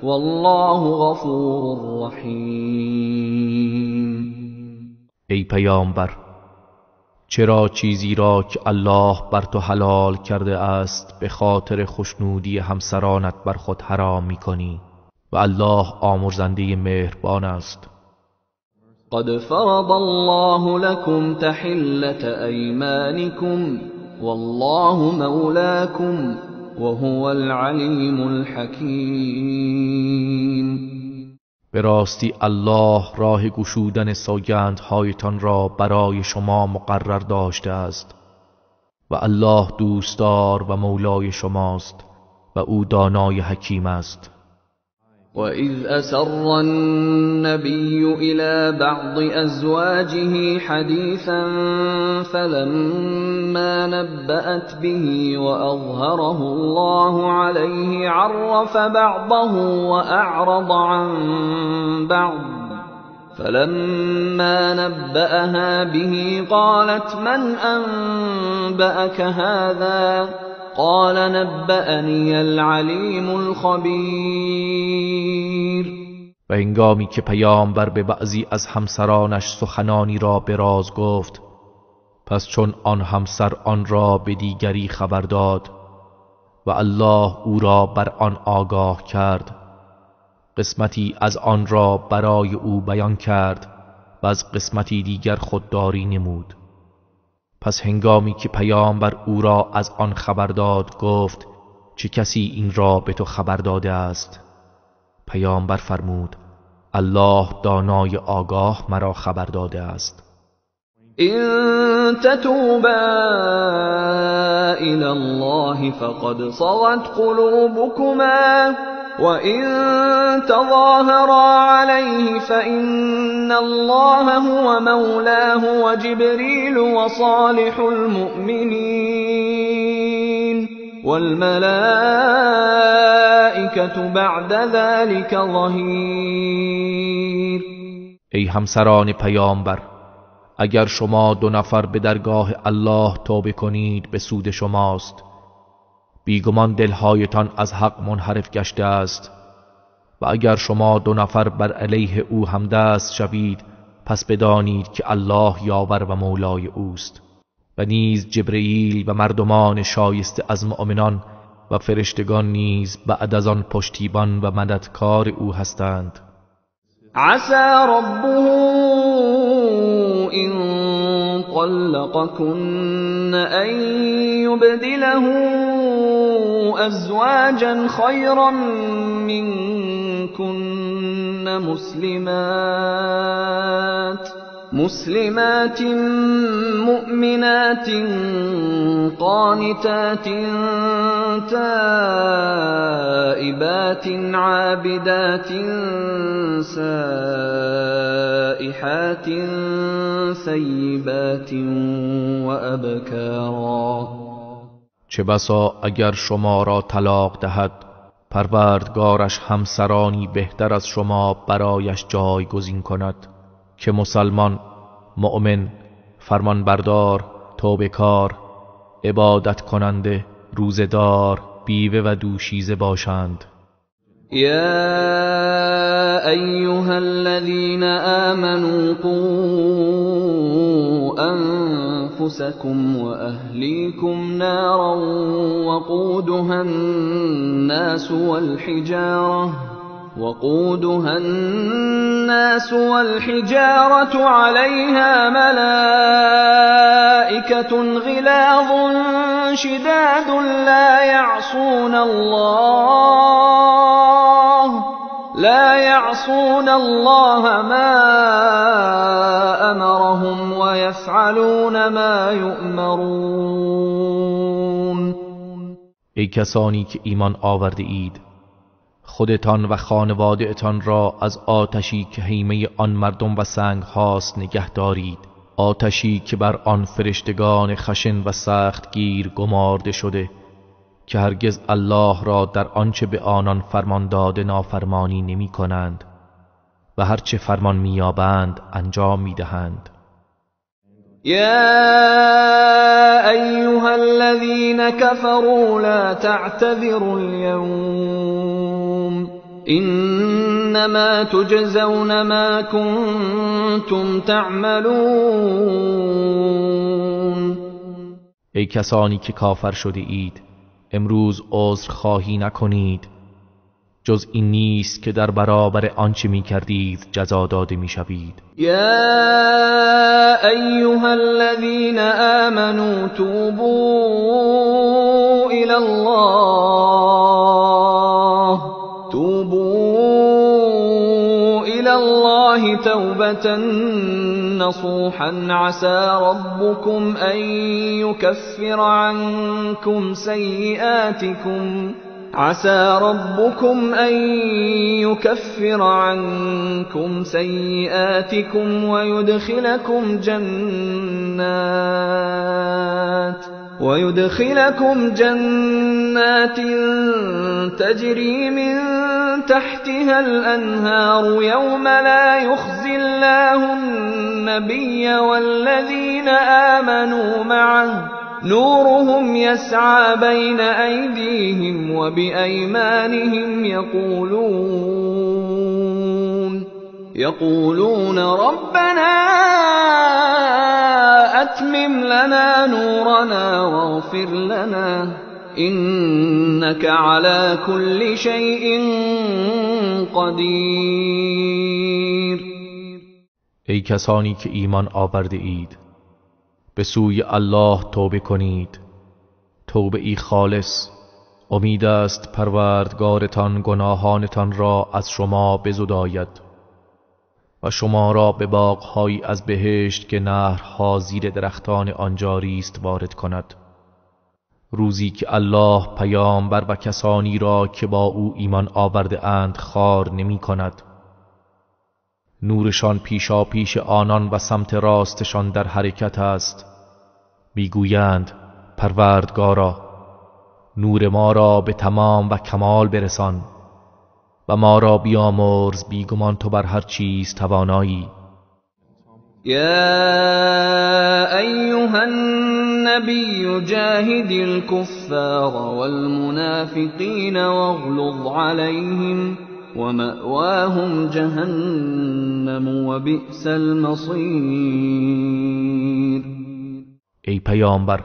والله غفور رحیم. ای پیامبر، چرا چیزی را که الله بر تو حلال کرده است به خاطر خوشنودی همسرانت بر خود حرام می‌کنی؟ و الله آمرزنده مهربان است. قد فرض الله لكم تحلة ایمانكم والله مولاكم وهو العلیم الحکیم. به راستی الله راه گشودن سوگندهایتان را برای شما مقرر داشته است و الله دوستدار و مولای شماست و او دانای حکیم است. وَإِذْ أَسَرَّ النَّبِيُّ إِلَى بَعْضِ أَزْوَاجِهِ حَدِيثًا فَلَمَّا نَبَّأَتْ بِهِ وَأَظْهَرَهُ اللَّهُ عَلَيْهِ عَرَّفَ بَعْضَهُ وَأَعْرَضَ عَنْ بَعْضٍ فَلَمَّا نَبَّأَهَا بِهِ قَالَتْ مَنْ أَنبَأَكَ هَذَا قال نبأني العلیم الخبیر. و هنگامی که پیامبر به بعضی از همسرانش سخنانی را به راز گفت، پس چون آن همسر آن را به دیگری خبر داد و الله او را بر آن آگاه کرد، قسمتی از آن را برای او بیان کرد و از قسمتی دیگر خودداری نمود. پس هنگامی که پیامبر او را از آن خبر داد گفت چه کسی این را به تو خبر داده است؟ پیامبر فرمود الله دانای آگاه مرا خبر داده است. إن تتوبا إلى الله فقد صغت قلوبكما وإن تظاهرا عليه فإن الله هو مولاه وجبريل وصالح المؤمنين والملائكة بعد ذلك ظهير. ای همسران پیامبر، اگر شما دو نفر به درگاه الله توبه کنید به سود شماست. بیگمان دلهایتان از حق منحرف گشته است و اگر شما دو نفر بر علیه او همدست شوید پس بدانید که الله یاور و مولای اوست و نیز جبرئیل و مردمان شایسته از مؤمنان و فرشتگان نیز بعد از آن پشتیبان و مددکار او هستند. عسى ربه إن طلقكن أن يبدله أزواجا خيرا منكن مسلمات مؤمنات قانتات تائبات عابدات سائحات ثیبات وأبکارا. چه بسا اگر شما را طلاق دهد پروردگارش همسرانی بهتر از شما برایش جایگزین کند که مسلمان، مؤمن، فرمانبردار، توبه‌کار، عبادت کننده، روزه‌دار، بیوه و دوشیزه باشند. يا أيها الذين آمنوا قوا أنفسكم وأهليكم نارا وقودها الناس والحجارة عليها ملائكة غلاظ شداد لا يعصون الله ما أمرهم ويفعلون ما يؤمرون. ای کسانی که ایمان آورده اید، خودتان و خانواده‌تان را از آتشی که هیمه آن مردم و سنگ هاست نگه دارید، آتشی که بر آن فرشتگان خشن و سخت گیر گمارده شده که هرگز الله را در آنچه به آنان فرمان داده نافرمانی نمی کنند و هرچه فرمان می‌یابند انجام می‌دهند. یا ایها الذین كفروا لا تعتذروا اليوم انما تجزون ما كنتم تعملون. ای کسانی که کافر شده اید، امروز عذر خواهی نکنید، جز این نیست که در برابر آنچه می کردید جزا داده می شوید. یا ایها الذین آمنوا توبوا الی الله توبة نصوحا عسى ربكم أن يكفر عنكم سيئاتكم ويدخلكم جنات تجري من تحتها الأنهار يوم لا يخزي الله النبي والذين آمنوا معه نورهم يسعى بين أيديهم وبأيمانهم يقولون ربنا أتمم لنا نورنا واغفر لنا إنك على كل شيء قدیر. ای کسانی که ایمان آورده اید، به سوی الله توبه کنید، توبه ای خالص. امید است پروردگارتان گناهانتان را از شما بزداید و شما را به باغهایی از بهشت که نهرها زیر درختان آن جاری است وارد کند. روزی که الله پیامبر و کسانی را که با او ایمان آورده اند خوار نمی کند. نورشان پیشا پیش آنان و سمت راستشان در حرکت است. میگویند پروردگارا، نور ما را به تمام و کمال برسان و ما را بیامرز، بیگمان تو بر هر چیز توانایی. یا ایها النبی جاهد الكفار والمنافقین واغلظ علیهم ومأواهم جهنم وبئس المصیر. ای پیامبر،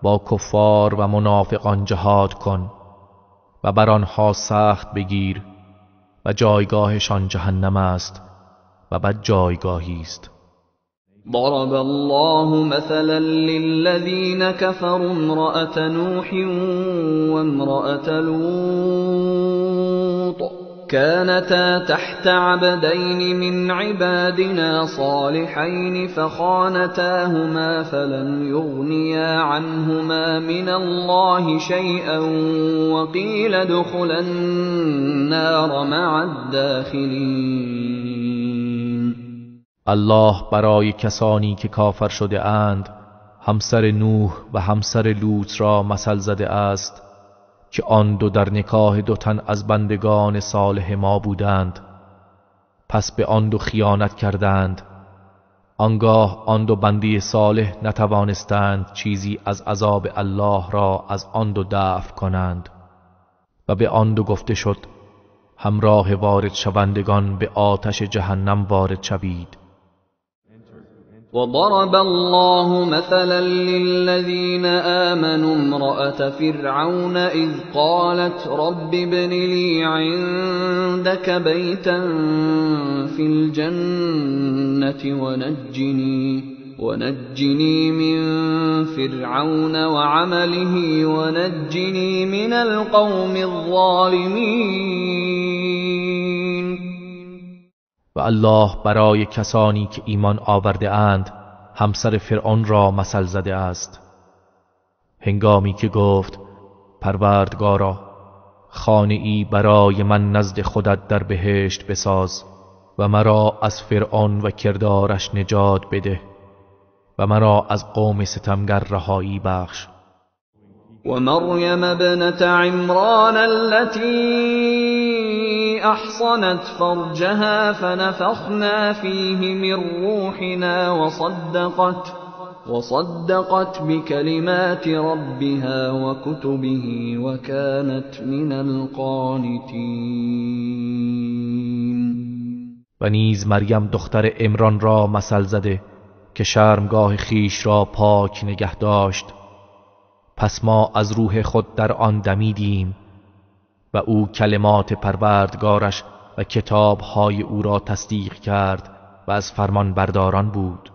با کفار و منافقان جهاد کن و بر آنها سخت بگیر و جایگاهشان جهنم است و بد جایگاهی است. ضرب الله مثلا للذین كفروا امرأة نوح وامرأة لوط كانتا تحت عبدين من عبادنا صالحين فخانتاهما فلم يغنيا عنهما من الله شيئا وقيل ادخلا النار مع الداخلين. الله برای کسانی که کافر شده اند همسر نوح و همسر لوط را مثل زده است که آن دو در نکاح دو تن از بندگان صالح ما بودند، پس به آن دو خیانت کردند. آنگاه آن دو بنده صالح نتوانستند چیزی از عذاب الله را از آن دو دفع کنند و به آن دو گفته شد همراه وارد شوندگان به آتش جهنم وارد شوید. وضرب الله مثلا للذين آمنوا امرأة فرعون إذ قالت رب ابن لي عندك بيتا في الجنة ونجني من فرعون وعمله ونجني من القوم الظالمين. و الله برای کسانی که ایمان آورده اند همسر فرعون را مثل زده است، هنگامی که گفت پروردگارا خانه‌ای برای من نزد خودت در بهشت بساز و مرا از فرعون و کردارش نجات بده و مرا از قوم ستمگر رهایی بخش. و مریم ابنة عمران التي أحصنت فرجها فنفخنا فيه من روحنا وصدقت بكلمات ربها وكتبه وكانت من القانتين. و نیز مریم دختر عمران را مثل زده که شرمگاه خیش را پاک نگه داشت، پس ما از روح خود در آن دمیدیم و او کلمات پروردگارش و کتابهای او را تصدیق کرد و از فرمان برداران بود.